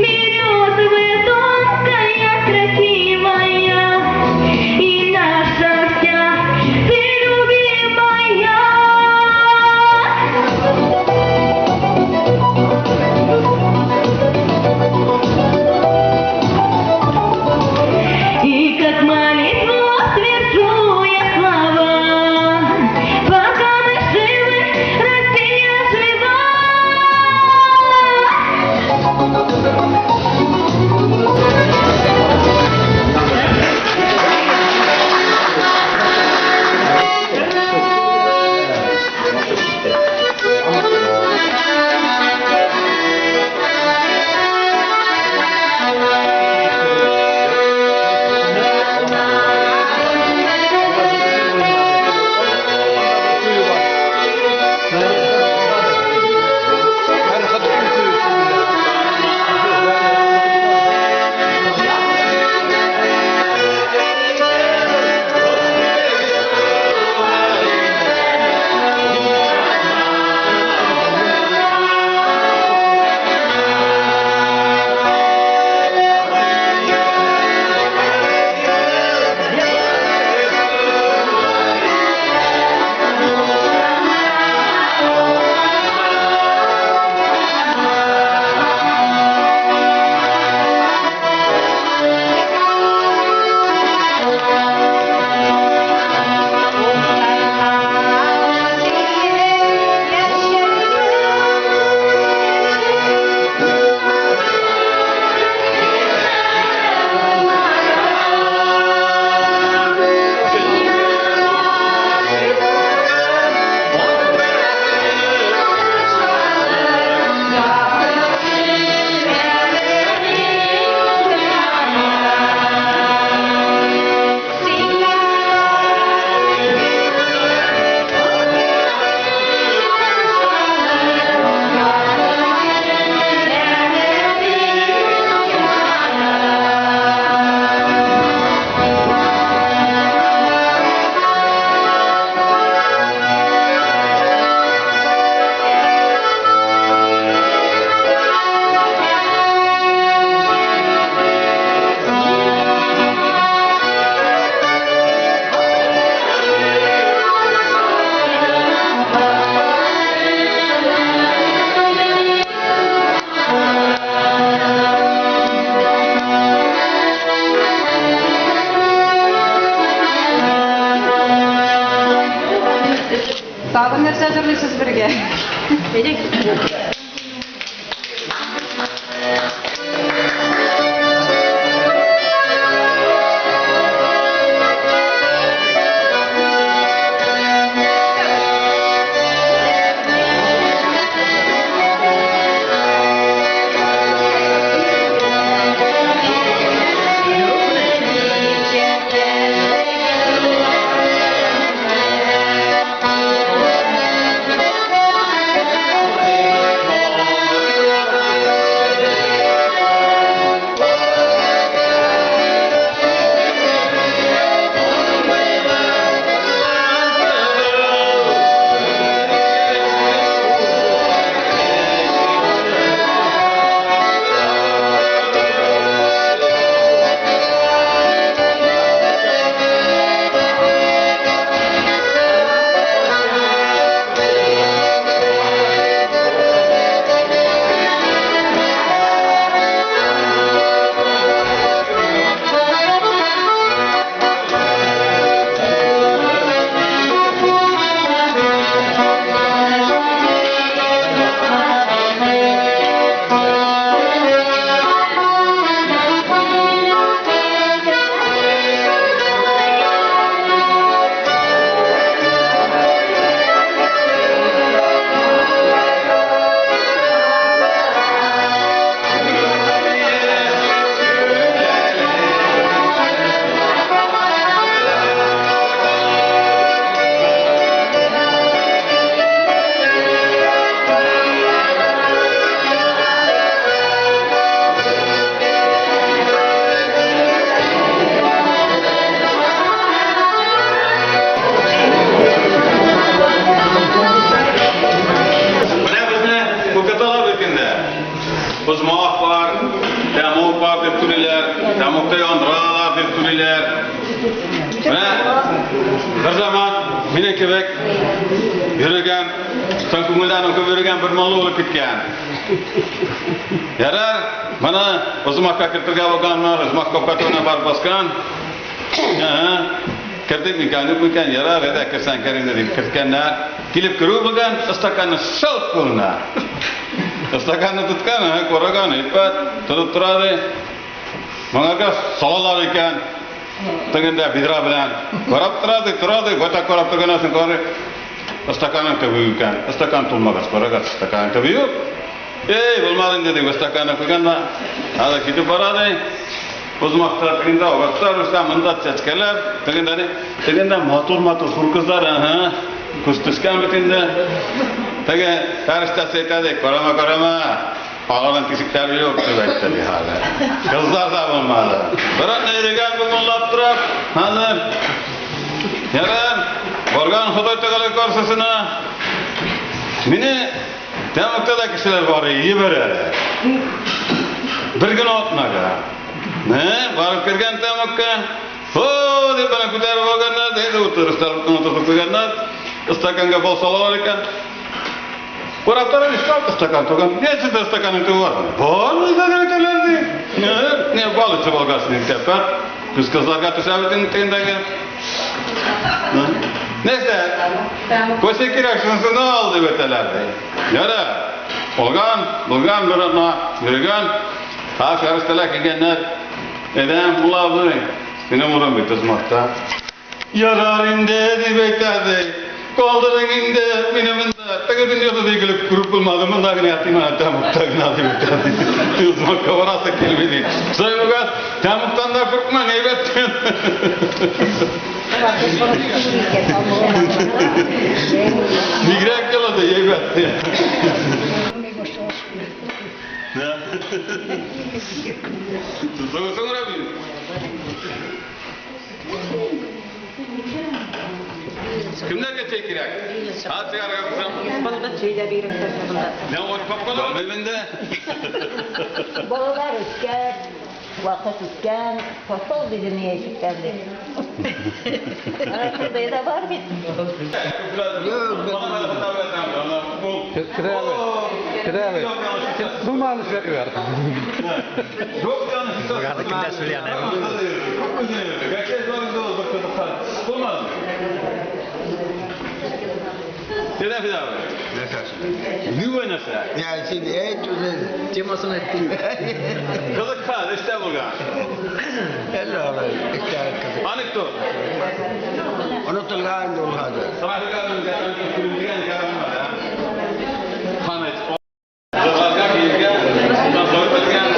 березовая, тонкая, красивая, и наша вся ты любимая. И как молитву отвержу я слова, пока мы живы, Россия жива. Тагын нәрсә әзерлисез бергә? Thank you. Оҗмах бар, тәмуг бар дип түлиләр, тәмугта яндыралар дип түлиләр. Менә бер заман минем кебек йөрегән, чын күңелдән укып йөрегән бер мулла үлеп киткән. Ярар, моны оҗмахка кертергә булганнар, оҗмах капка төбенә барып баскан. Кердек микән, юк микән, ярар, әйдә, керсәң кер инде дип керткәннәр. Килеп керү булган, стаканны шылт кулына. Стаканны тоткан, караган, әйбәт, тотып тора ди. Моңарга салалар икән. Тегендә бидра белән. Карап тора ди, тора ди, байтак карап торганнан соң карый. Стаканның төбе икән. Стакан тулмагач, карагач, стаканның төбе юк. Эй, булмады инде дип, стаканны куйган да, хәзер китеп бара ди. Узмакта тегендә агачлар үсә, монда чәчкәләр, тегендә ни? Тегендә матур-матур хур кызлар, ага, күз төшкән бит инде. Теге фәрештәсе әйтә ди, карама, карама, аларның тишекләре юк дип әйтте ди хәзер. Кызлар да булмады. Берәр йөрегән бу мулла аптырап, хәзер. Ярар, барган Ходай Тәгалә каршысына. Мине Тәмугта да кешеләр бар, җибәрәләр. Бер генә атнага. Не, барып кергән тәмугка. Хо, дип менә күтәреп алганнар, диде, утырышлар утыртып куйганнар. Стаканга бал салалар икән. Карап тора, ничек стакан туган. Не сездә стаканның төбе бар? Бар, үзләре әйтәләр, ди. Не, не бал эчеп алгансың, тәпәр. Күз кызларга төшә бит инде тегендәге. Нәрсә? Көсе кирәк, шунысын ал дип әйтәләр ди. Ярар. Алган, булган бер атна йөргән. Ха, фәрештәләр килгәннәр. Әйдә, мулла абзый, синең урын бит оҗмахта. Ярар инде, дип әйтә ди. Калдырың инде мине монда. Теге дөньяда да игелек күреп булмады, монда гына ятыйм ана тәмугта гына дип әйтә ди. Оҗмахка барасы килми ди. Шулай булгач, тәмугтан да куркмаң, әйбәт. Бигрәк елады, әйбәт. Соңра бит. Кемнәргә чәй кирәк? Ha, чыгарга кызым. Монда чәй дә биреп монда. Не ор капкалар белмәндә. Балалар үскән, вакыт үткән, пошел диде ни әйтеп дип. Шундый да бар бит. Керәбез. Булмаган эшләр бар. Кемдә сөйләнә? Ya şimdi et Темасын әйттең. Кызык хәл, эштә булган. Әллә алай, эштә кызык. Анекдот. Онытылган инде ул хәзер. Хамит. Кызларга киергә, шуннан соң белгән.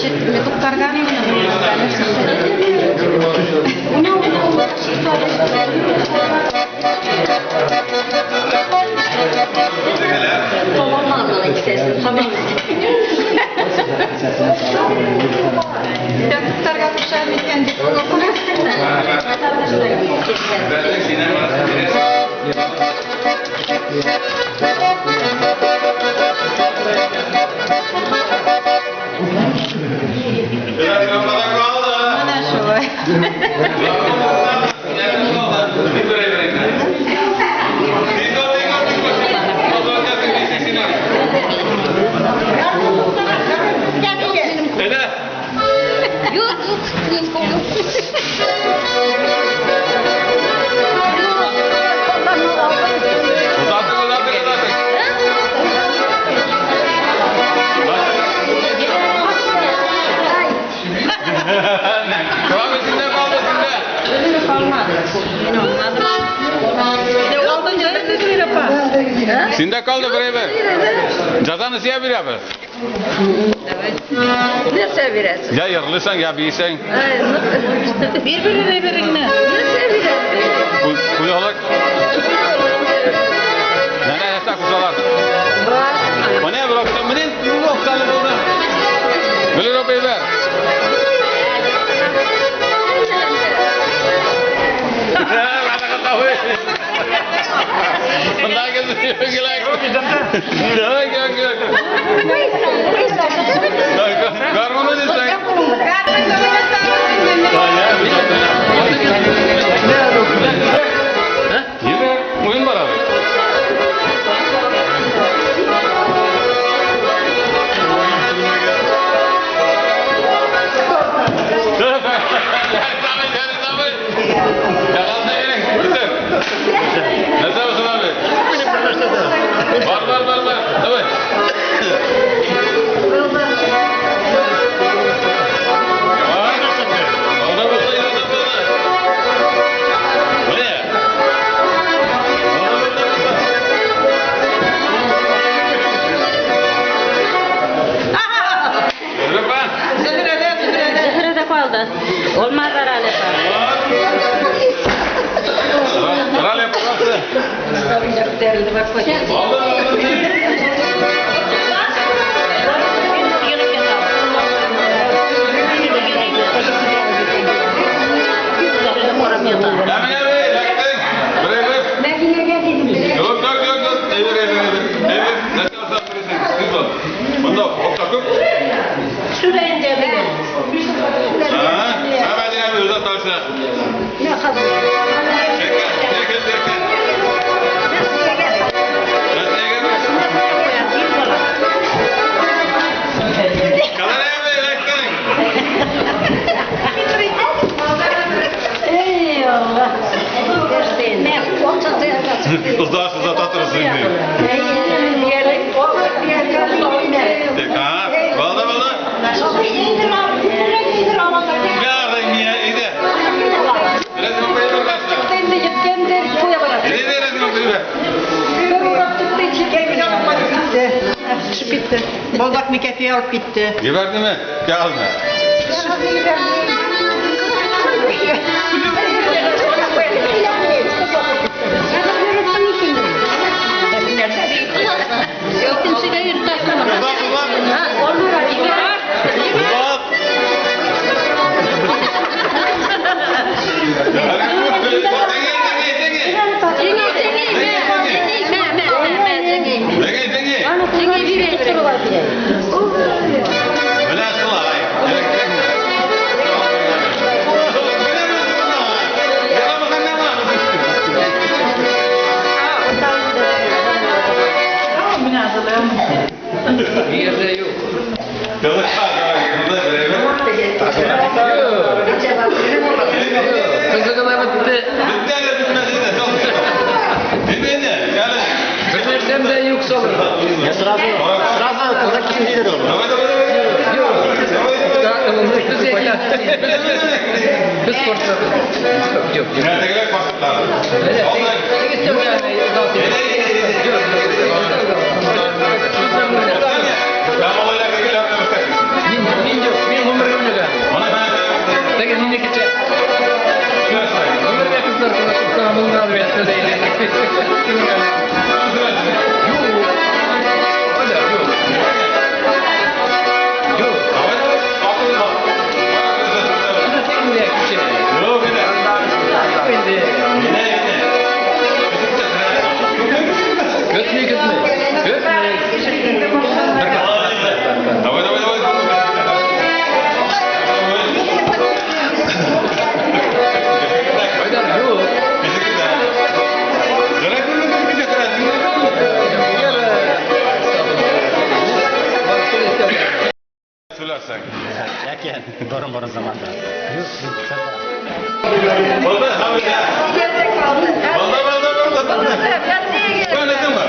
Ничек туктарга? Туктарга кушам икән дип. Менә шулай. Юк, юк, не вспомнил. Синдә калды берәйбер. Җазаны сия бирәбез. Нәрсә бирәсең? Я йырлыйсың, я бийсең. Бир бер-береңне. Нәрсә бирәсең? Куялык. Нәнә ясак кушалар. Менә бер окта, менә бер окталы булды. Гөлер апай бер. Монда килде, килә. Давай, кил, кил. Гармоны дисең. Yine oyun var abi. Nasıl abi? Var var var var. Давай. Zöhre kaldı. Olmaz herhalde. Uzağa uzatatırsın diye. Ha, valla valla. Bitti. Bozak mikefiye alıp gitti. Geberdi mi? Gelme. торасың. Ләкин борын-борын заманда. Булды, Хәмидә. Булды, булды, булды. Сөйләдеңме?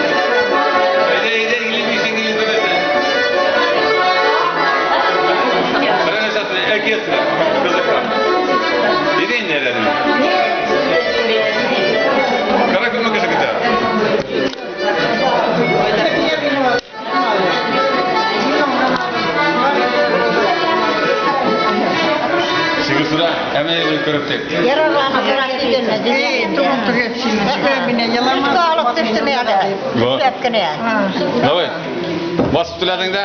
Әйдә, әйдә, инглиз инглиз беләсең. Бернәрсәсен әкиятле, кызыклы. Әйдә инде әле. Кара күпме кеше көтә? Сигез сура, әмә күреп тик. Давай. Басып түләдең дә?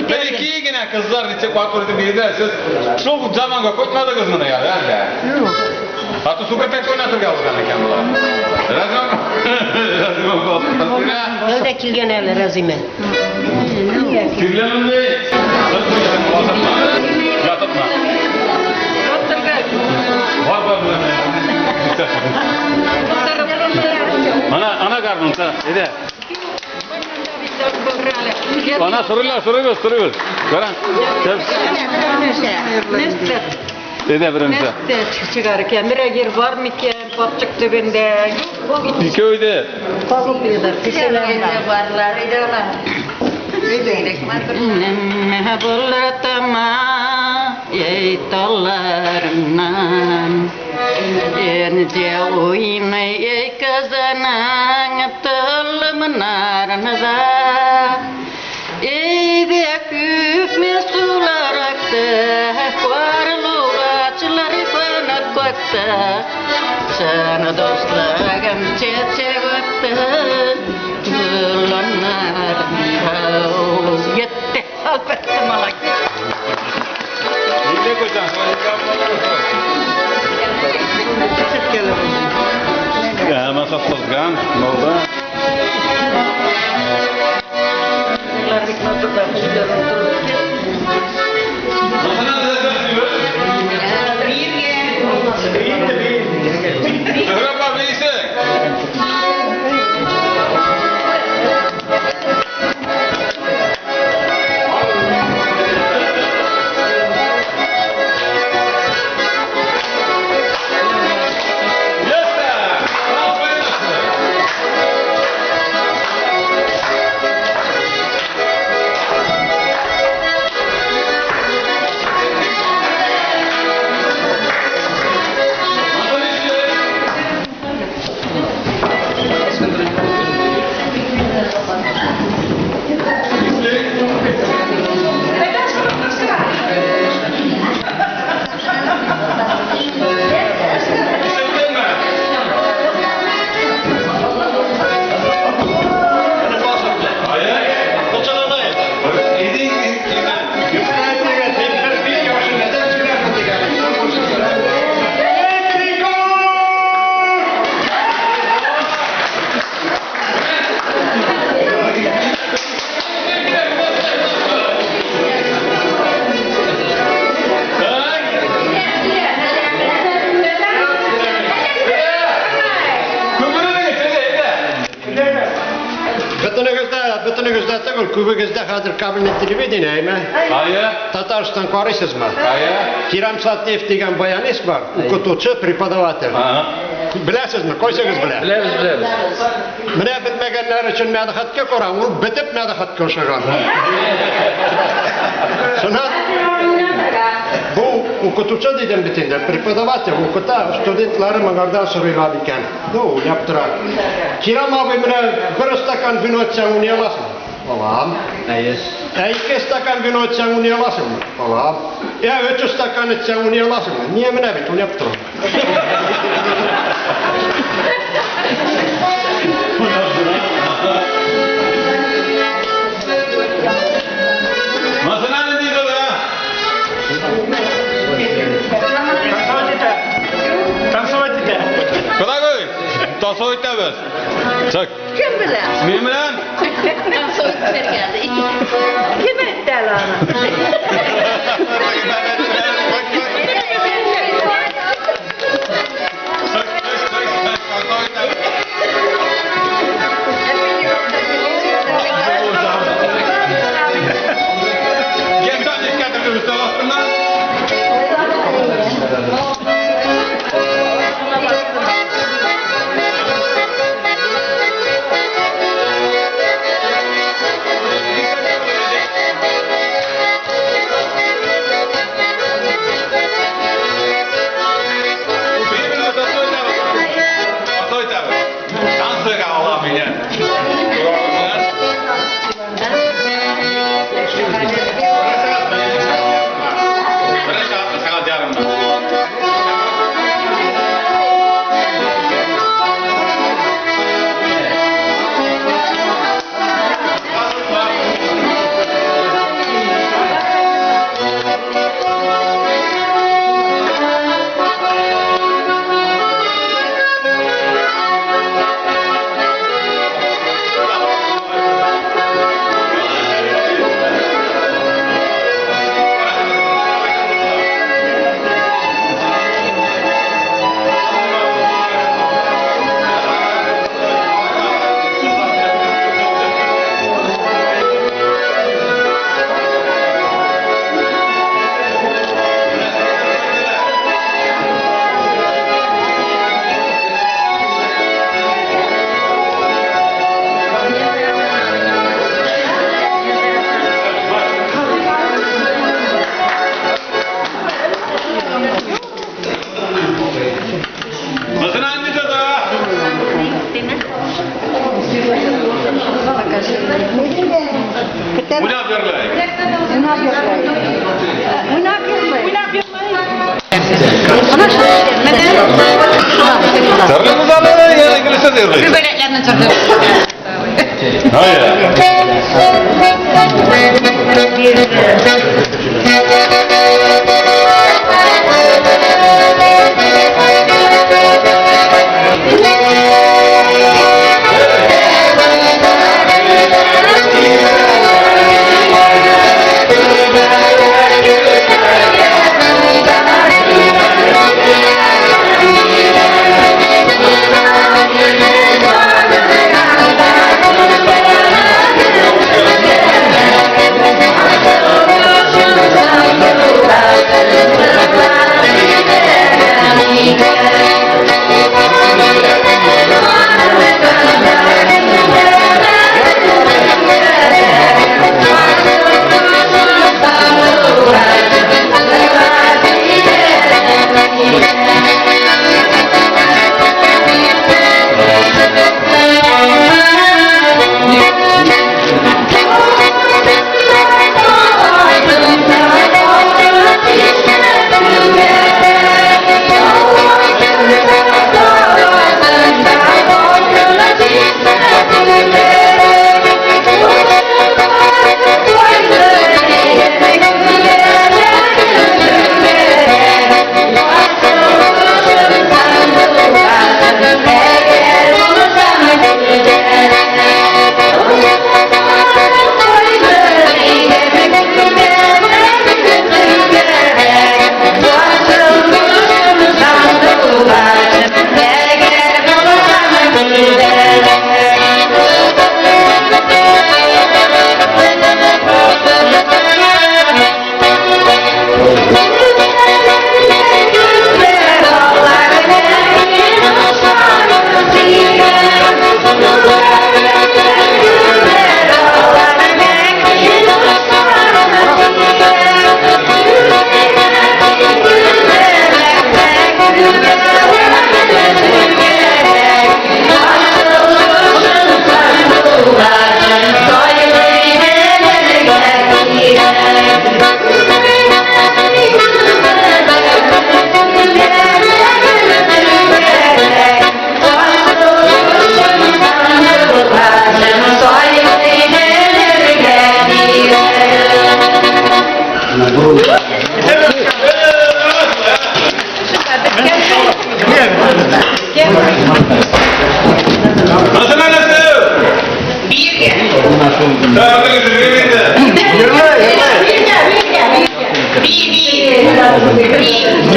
Бер ике генә кызлар ничек матур итеп биеделәр. Сез шул заманга кайтмадыгызмыни әле, әллә? Аты супер уйнатырга булган икән болар. Разым. Разым. Дә килгән әле Разима. Кирләнде. Ятытма. Бар бар Ана, ана гармунта, әйдә. Ана сорыйлар, сорыйбыз, сорыйбыз. Кара. Әйдә беренче. Чыгар икән, берәр бар микән, капчык төбендә. Икәү иде. Барлар иде алар. Нәмә булыртама, ей талларыннан. Энде уйнай ей кызының тылымнарында. Eyde күпме сулар акты, карлугачлар канат какты. Чын дуслыгым чәчәк атты, болыннарында. Етте, албетте малай. Нидә көтән? Ya, masa sızgan, oldu. Zöhre abla iyisin. Yes be! Aferin olsun. Бөтенегездә, бөтенегездә түгел, күбегездә хәзер кабельный телевидение, әйме? Әйе. Татарстан карыйсызмы? Әйе. Кирам Сатиев дигән баянист бар, укытучы, преподаватель. Беләсезме? Кайсыгыз белә? Беләбез, беләбез. Менә белмәгәннәр өчен мәдхәткә караң, ул бетеп мәдхәткә ошаган. Шуннан бу укытучы дидем бит инде, преподаватель укыта, студентлары моңардан сорыйлар икән. Ну, уйлап тора. Кирам абый, менә бер стакан вино эчсәң уйный аласың? Алам. Әйе. Ә ике стакан вино эчсәң уйный аласыңмы? Алам. Ә өч стакан эчсәң уйный аласыңмы? Ни менә бит уйнап торам. Masana ne diyor da? Танцевать итә. Куда Танцевать итәбез. Чык. Кем белә? Мин белән. Кем әйтте әле аны? Уйнап йырлый. Уйнап йырлый. Уйнап йырлый. Уйнап йырлый. Җырлыйбыз әле, я инглизчә җырлыйбыз. Күбәләкләрне җырлыйбыз.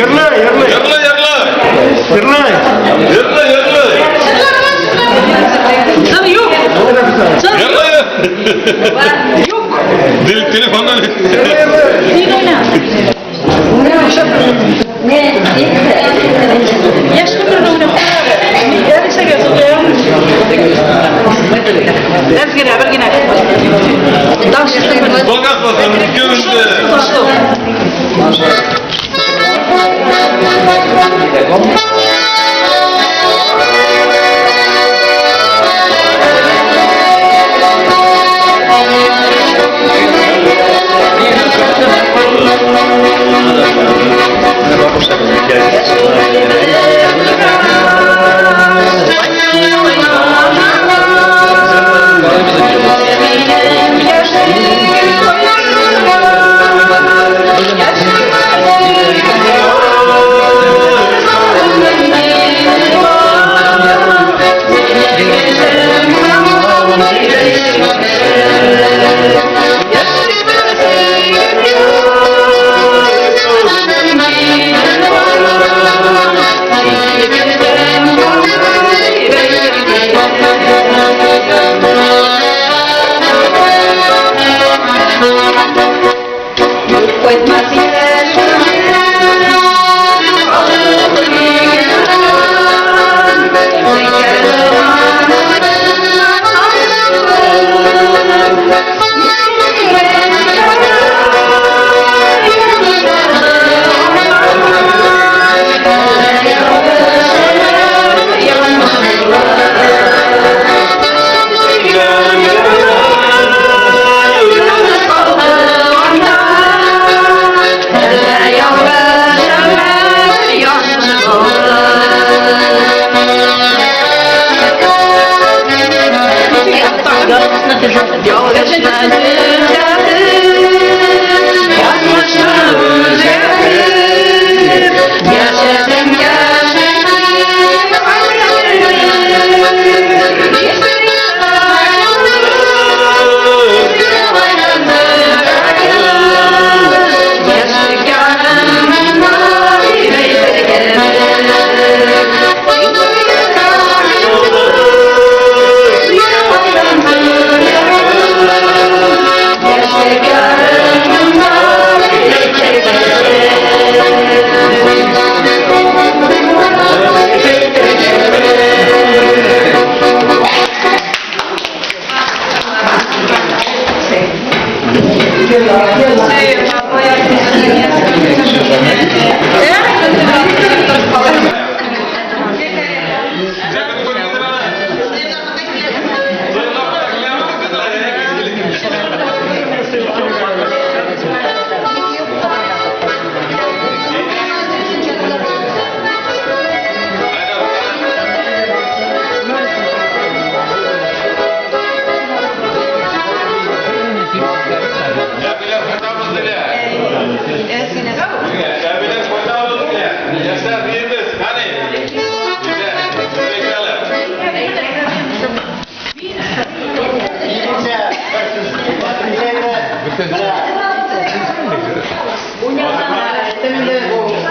Йырлый, йырлый. Йырлый, йырлый. Йырлый. Йырлый, йырлый. Чын юк. Чын Йырлый. Юк. Дил телефоннан. Син уйна. Яшь көндә уйнап Нәрсәгә сукыям? Әз генә, бер генә. Болгатмасын, күңелле.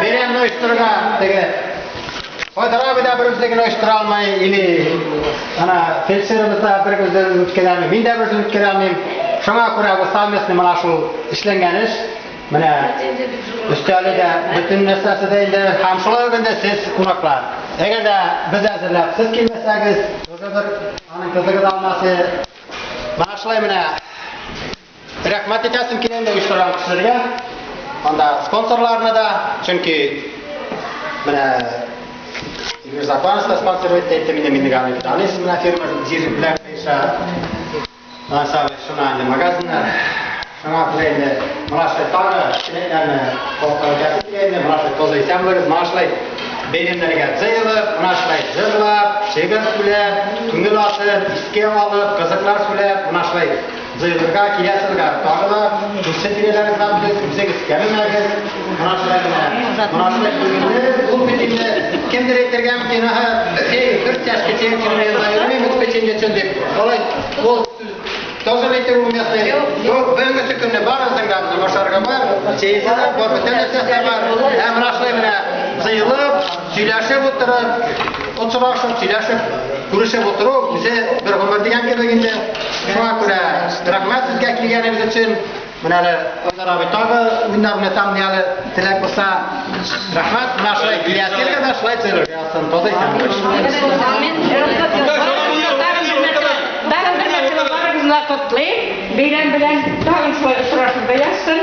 Бәйрәмне оештырырга теге Айдар абый да бер үзе генә оештыра алмый, или ана фельдшерыбыз да бер үзе үткәрә алмый, мин дә бер үзем үткәрә алмыйм. Шуңа күрә бу совместный менә шул эшләнгән эш, менә өстәле дә, бөтен нәрсәсе дә инде, һәм шулай ук инде сез кунаклар. Әгәр дә без әзерләп, сез килмәсәгез, тоже бер аның кызыгы да алмас. Менә шулай менә рәхмәт итәсем килә инде оештырган кешеләргә. Анда спонсорларына да, чөнки менә Игорь Закванов та спонсировать итте мине, мине ганы таныйсыз менә фирма җир белән буенча. Менә шуна инде магазиннар. Шуңа күрә инде менә шулай тагы теләкләрне халыкка әйтәсе килә инде, менә шулай таза исән булыгыз, менә шулай бәйрәмнәргә җыелып, менә шулай җырлап, шигырь сөйләп, күңел ачып, искә алып, кызыклар сөйләп, менә шулай җыелырга, киләсе елга тагы да күрше тирәләрегез белән үзегез кәмемәгез, менә шулай генә, менә шулай күңелле, ул бит инде кемдер әйтергә мөмкин, аһа, эй, бер чашка чәй өчен генә янда йөрмим, үз печенье өчен дип. Алай, ул сүз тоже әйтү уместный. Бу бүгенге көнне барыгызның да безнең ашарга бар, чәйсе дә бар, бөтен нәрсәсе дә бар. Һәм менә шулай менә җыелып, сөйләшеп утырып, очрашып, сөйләшеп, күрешеп утыру үзе бер гомер дигән кебек инде. Шуңа күрә рәхмәт сезгә килгәнегез өчен. Менә әле Айдар абый тагы уйнар менә там әле теләк булса. Рәхмәт, менә шулай киләсе елга да шулай җыелырга язсын. Таза исән булыгыз. Тагын бер мәртәбә барыгызны да котлыйм. Бәйрәм белән тагын шулай очрашырга язсын.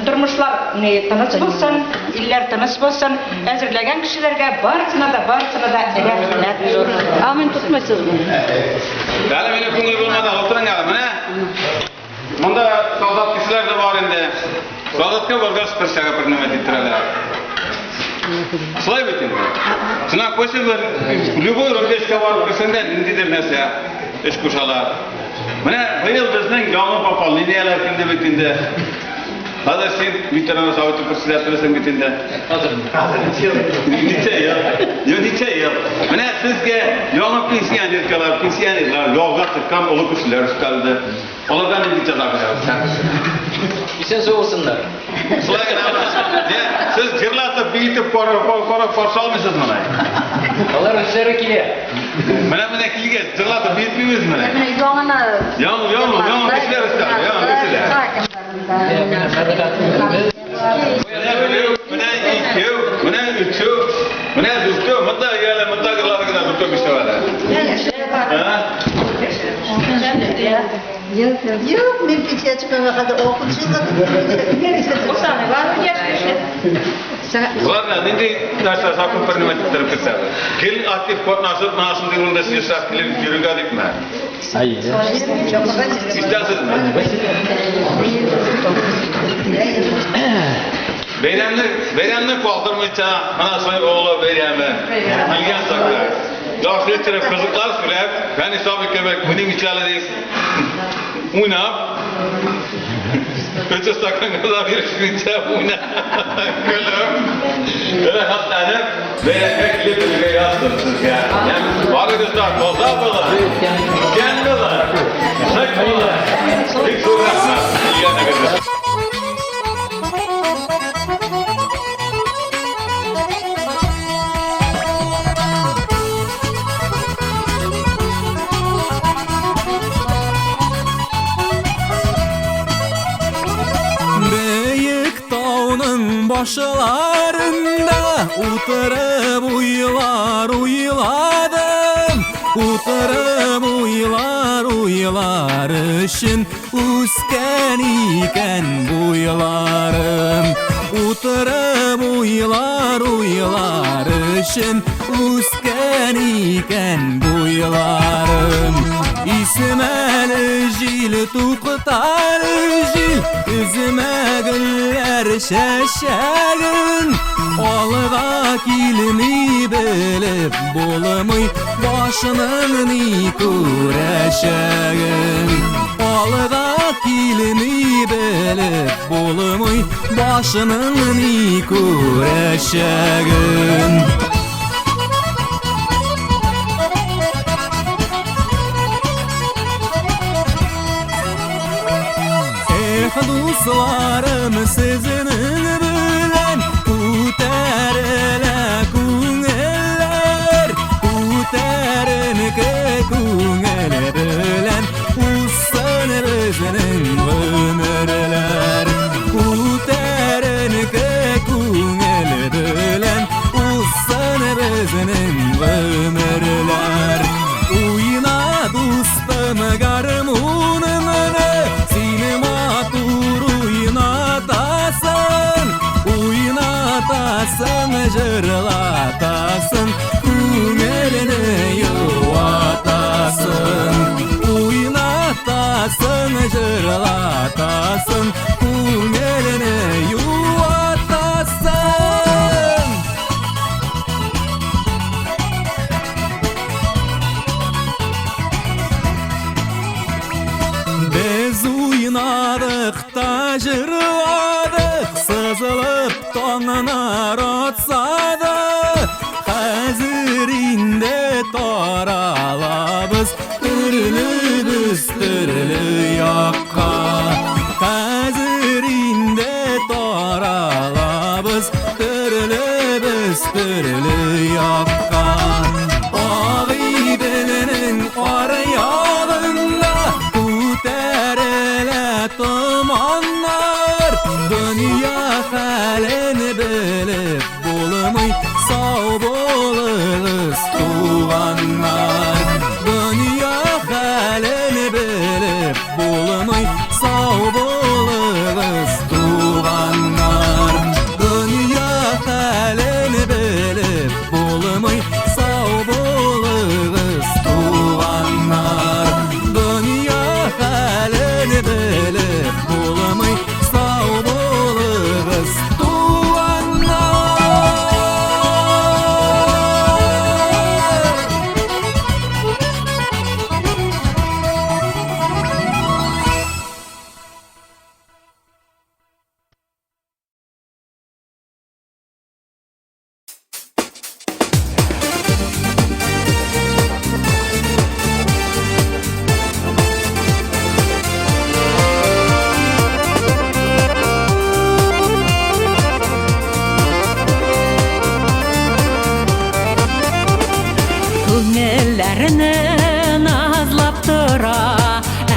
Тормышлар ни тыныч булсын, илләр тыныч булсын. Әзерләгән кешеләргә барысына да, барысына да рәхмәт зур. Амин тотмайсызмы? Әле минем күңел булмады, утырың әле. Менә монда солдат кешеләр дә бар инде. Солдатка баргач бер чага бер нәмә иттерәләр. Шулай бит инде. Шуңа кайсы бер любой рубежка барып керсәң дә ниндидер нәрсә эш кушалар. Менә быел безнең яңа пополнениеләр килде бит инде. Хәзер син ветеран советы председателесең бит инде. Ничә ел? Юк, ничә ел? Менә сезгә яңа пенсионеркалар, пенсионерлар, ялга чыккан олы кешеләр өстәлде. Аларга нинди җәза бирәсез? Исән сау булсыннар. Шулай гынамы? Не, сез җырлатып, биетеп карап карап каршы алмыйсыз моны. Алар үзләре килә. Менә менә килгәч, җырлатып биетмибез менә. Менә яңына Яңа яңа яңа кешеләр өстәлде, яңа кешеләр. Менә берәү, менә икәү, менә өчәү, менә дүртәү, монда әле мондагылар гына дүртәү бишәү әле. Ә? Юк, мин пенсия чыкканга кадәр 60 елга. Ладно, нинди нәрсә закон принимать иттереп керсәбез. Гел актив катнашып, менә шундый урында ешрак килеп йөрергә дипме? Истәсезме? Бәйрәмне, бәйрәмне калдырмыйча, менә шулай олы бәйрәме. Килгән чакта. Яхшы иттереп кызыклар сөйләп, Фәнис абый кебек уйның ичәле дип уйнап, өч стаканга да бирешмичә уйнап, көлеп, рәхәтләнеп, бәйрәмгә килеп йөрергә язсын сезгә. Һәм барыгыз да таза булып, исән булып, нык булып, бик зур рәхмәт килгәнегез өчен. Бөек тауның башларында утырып уйлар уйладым, утырып уйлар. Уйлар уйлар өчен үскән икән буйларым. Утырып уйлар уйлар өчен үскән икән буйларым. Исемәле җил туктар җил, Үземә гөлләр чәчәген. Алга килми белеп булмый башының ни күрәчәген. Алга килми белеп булмый башының ни күрәчәген. Эх, дусларым, сезнең белән күтәрелә күңелләр, күтәренке күңел белән узсын безнең гомерләр. Күтәренке күңел белән узсын безнең гомерләр. Уйна, дустым, гармуныңны, син матур уйнатасың, уйнатасың, җырлатасың, күңелне юатасың. Уйнатасың, җырлатасың, күңелне юатасың. Без уйнадык та җырладык, сызылып таңнар атса да, хәзер инде таралабыз төрлебез төрле якка. Хәзер инде таралабыз төрлебез төрле якка. Агыйделнең аръягында күтәрелә томаннар, дөнья хәлен белеп булмый, сау булыгыз, туганнар. Дөнья хәлен белеп булмый, сау булыгыз, туганнар. Дөнья хәлен белеп булмый, сау булыгыз, туганнар. Дөнья хәлен белеп булмый, сау булыгыз, туганнар. Күңелләрне назлап тора,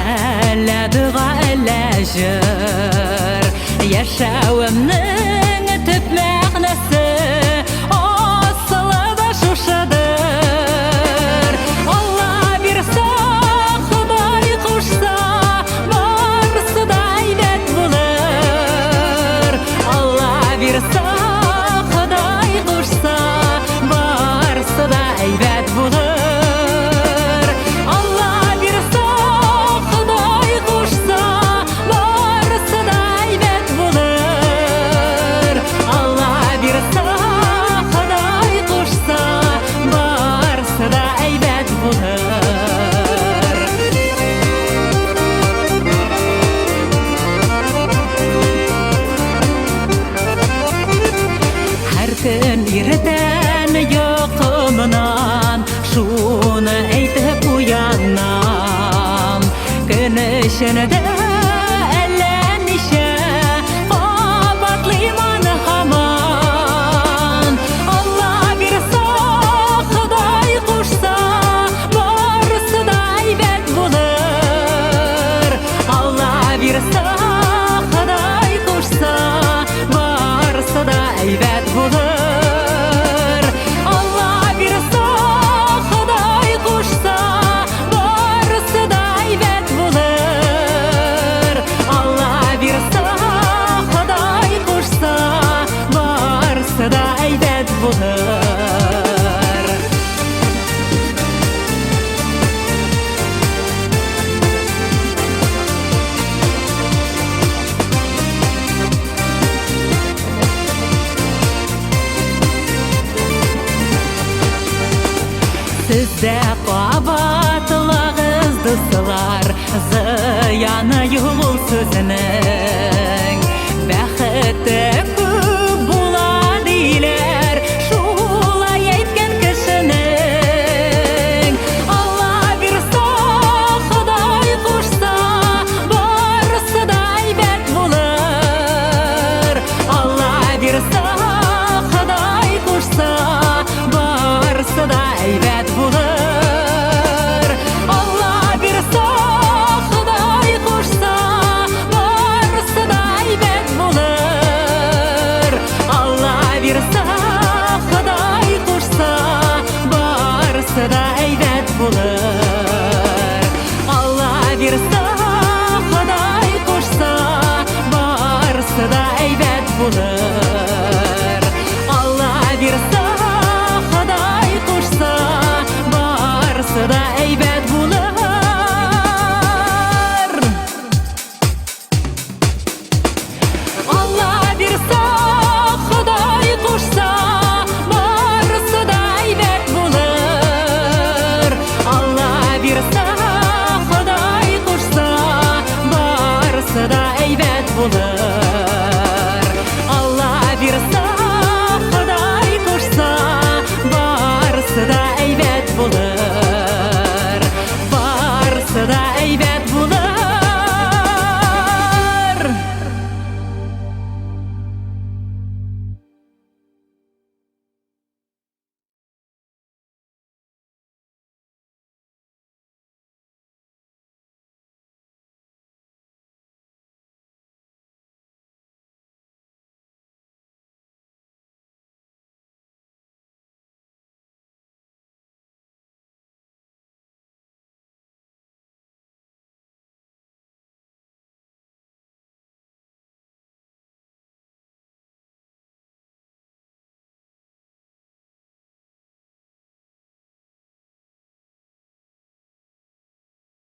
әллә дога, әллә җыр. Яшәвемнең төп мәгънәсе, асылы да шушыдыр. Алла бирсә, Ходай кушса, барысы да әйбәт булыр. Алла бирсә, Ходай кушса, барысы да әйбәт булыр. Алла бирсә, Ходай кушса, барысы да әйбәт булыр. Алла бирсә, Ходай кушса, барысы да әйбәт булыр. Һәр көн иртән йокымнан шуны әйтеп уянам. Көн эчендә әллә ничә кабатлыйм аны һаман. Алла бирсә, Ходай кушса, барысы да әйбәт булыр. Алла бирсә, Ходай кушса, барысы да әйбәт булыр. Сез дә кабатлагыз, дуслар, зыяны юк ул сүзнең. Бәхете күп була диләр, шулай әйткән кешенең. Алла бирса, Ходай кушса, барысы да әйбәт булыр. Алла бирса, Ходай кушса, барысы да әйбәт булыр. Алла бирса, Ходай кушса, барысы да әйбәт булыр. Алла бирса, Ходай кушса, барысы да әйбәт булыр. Алла бирса, Ходай кушса, барысы да әйбәт булыр.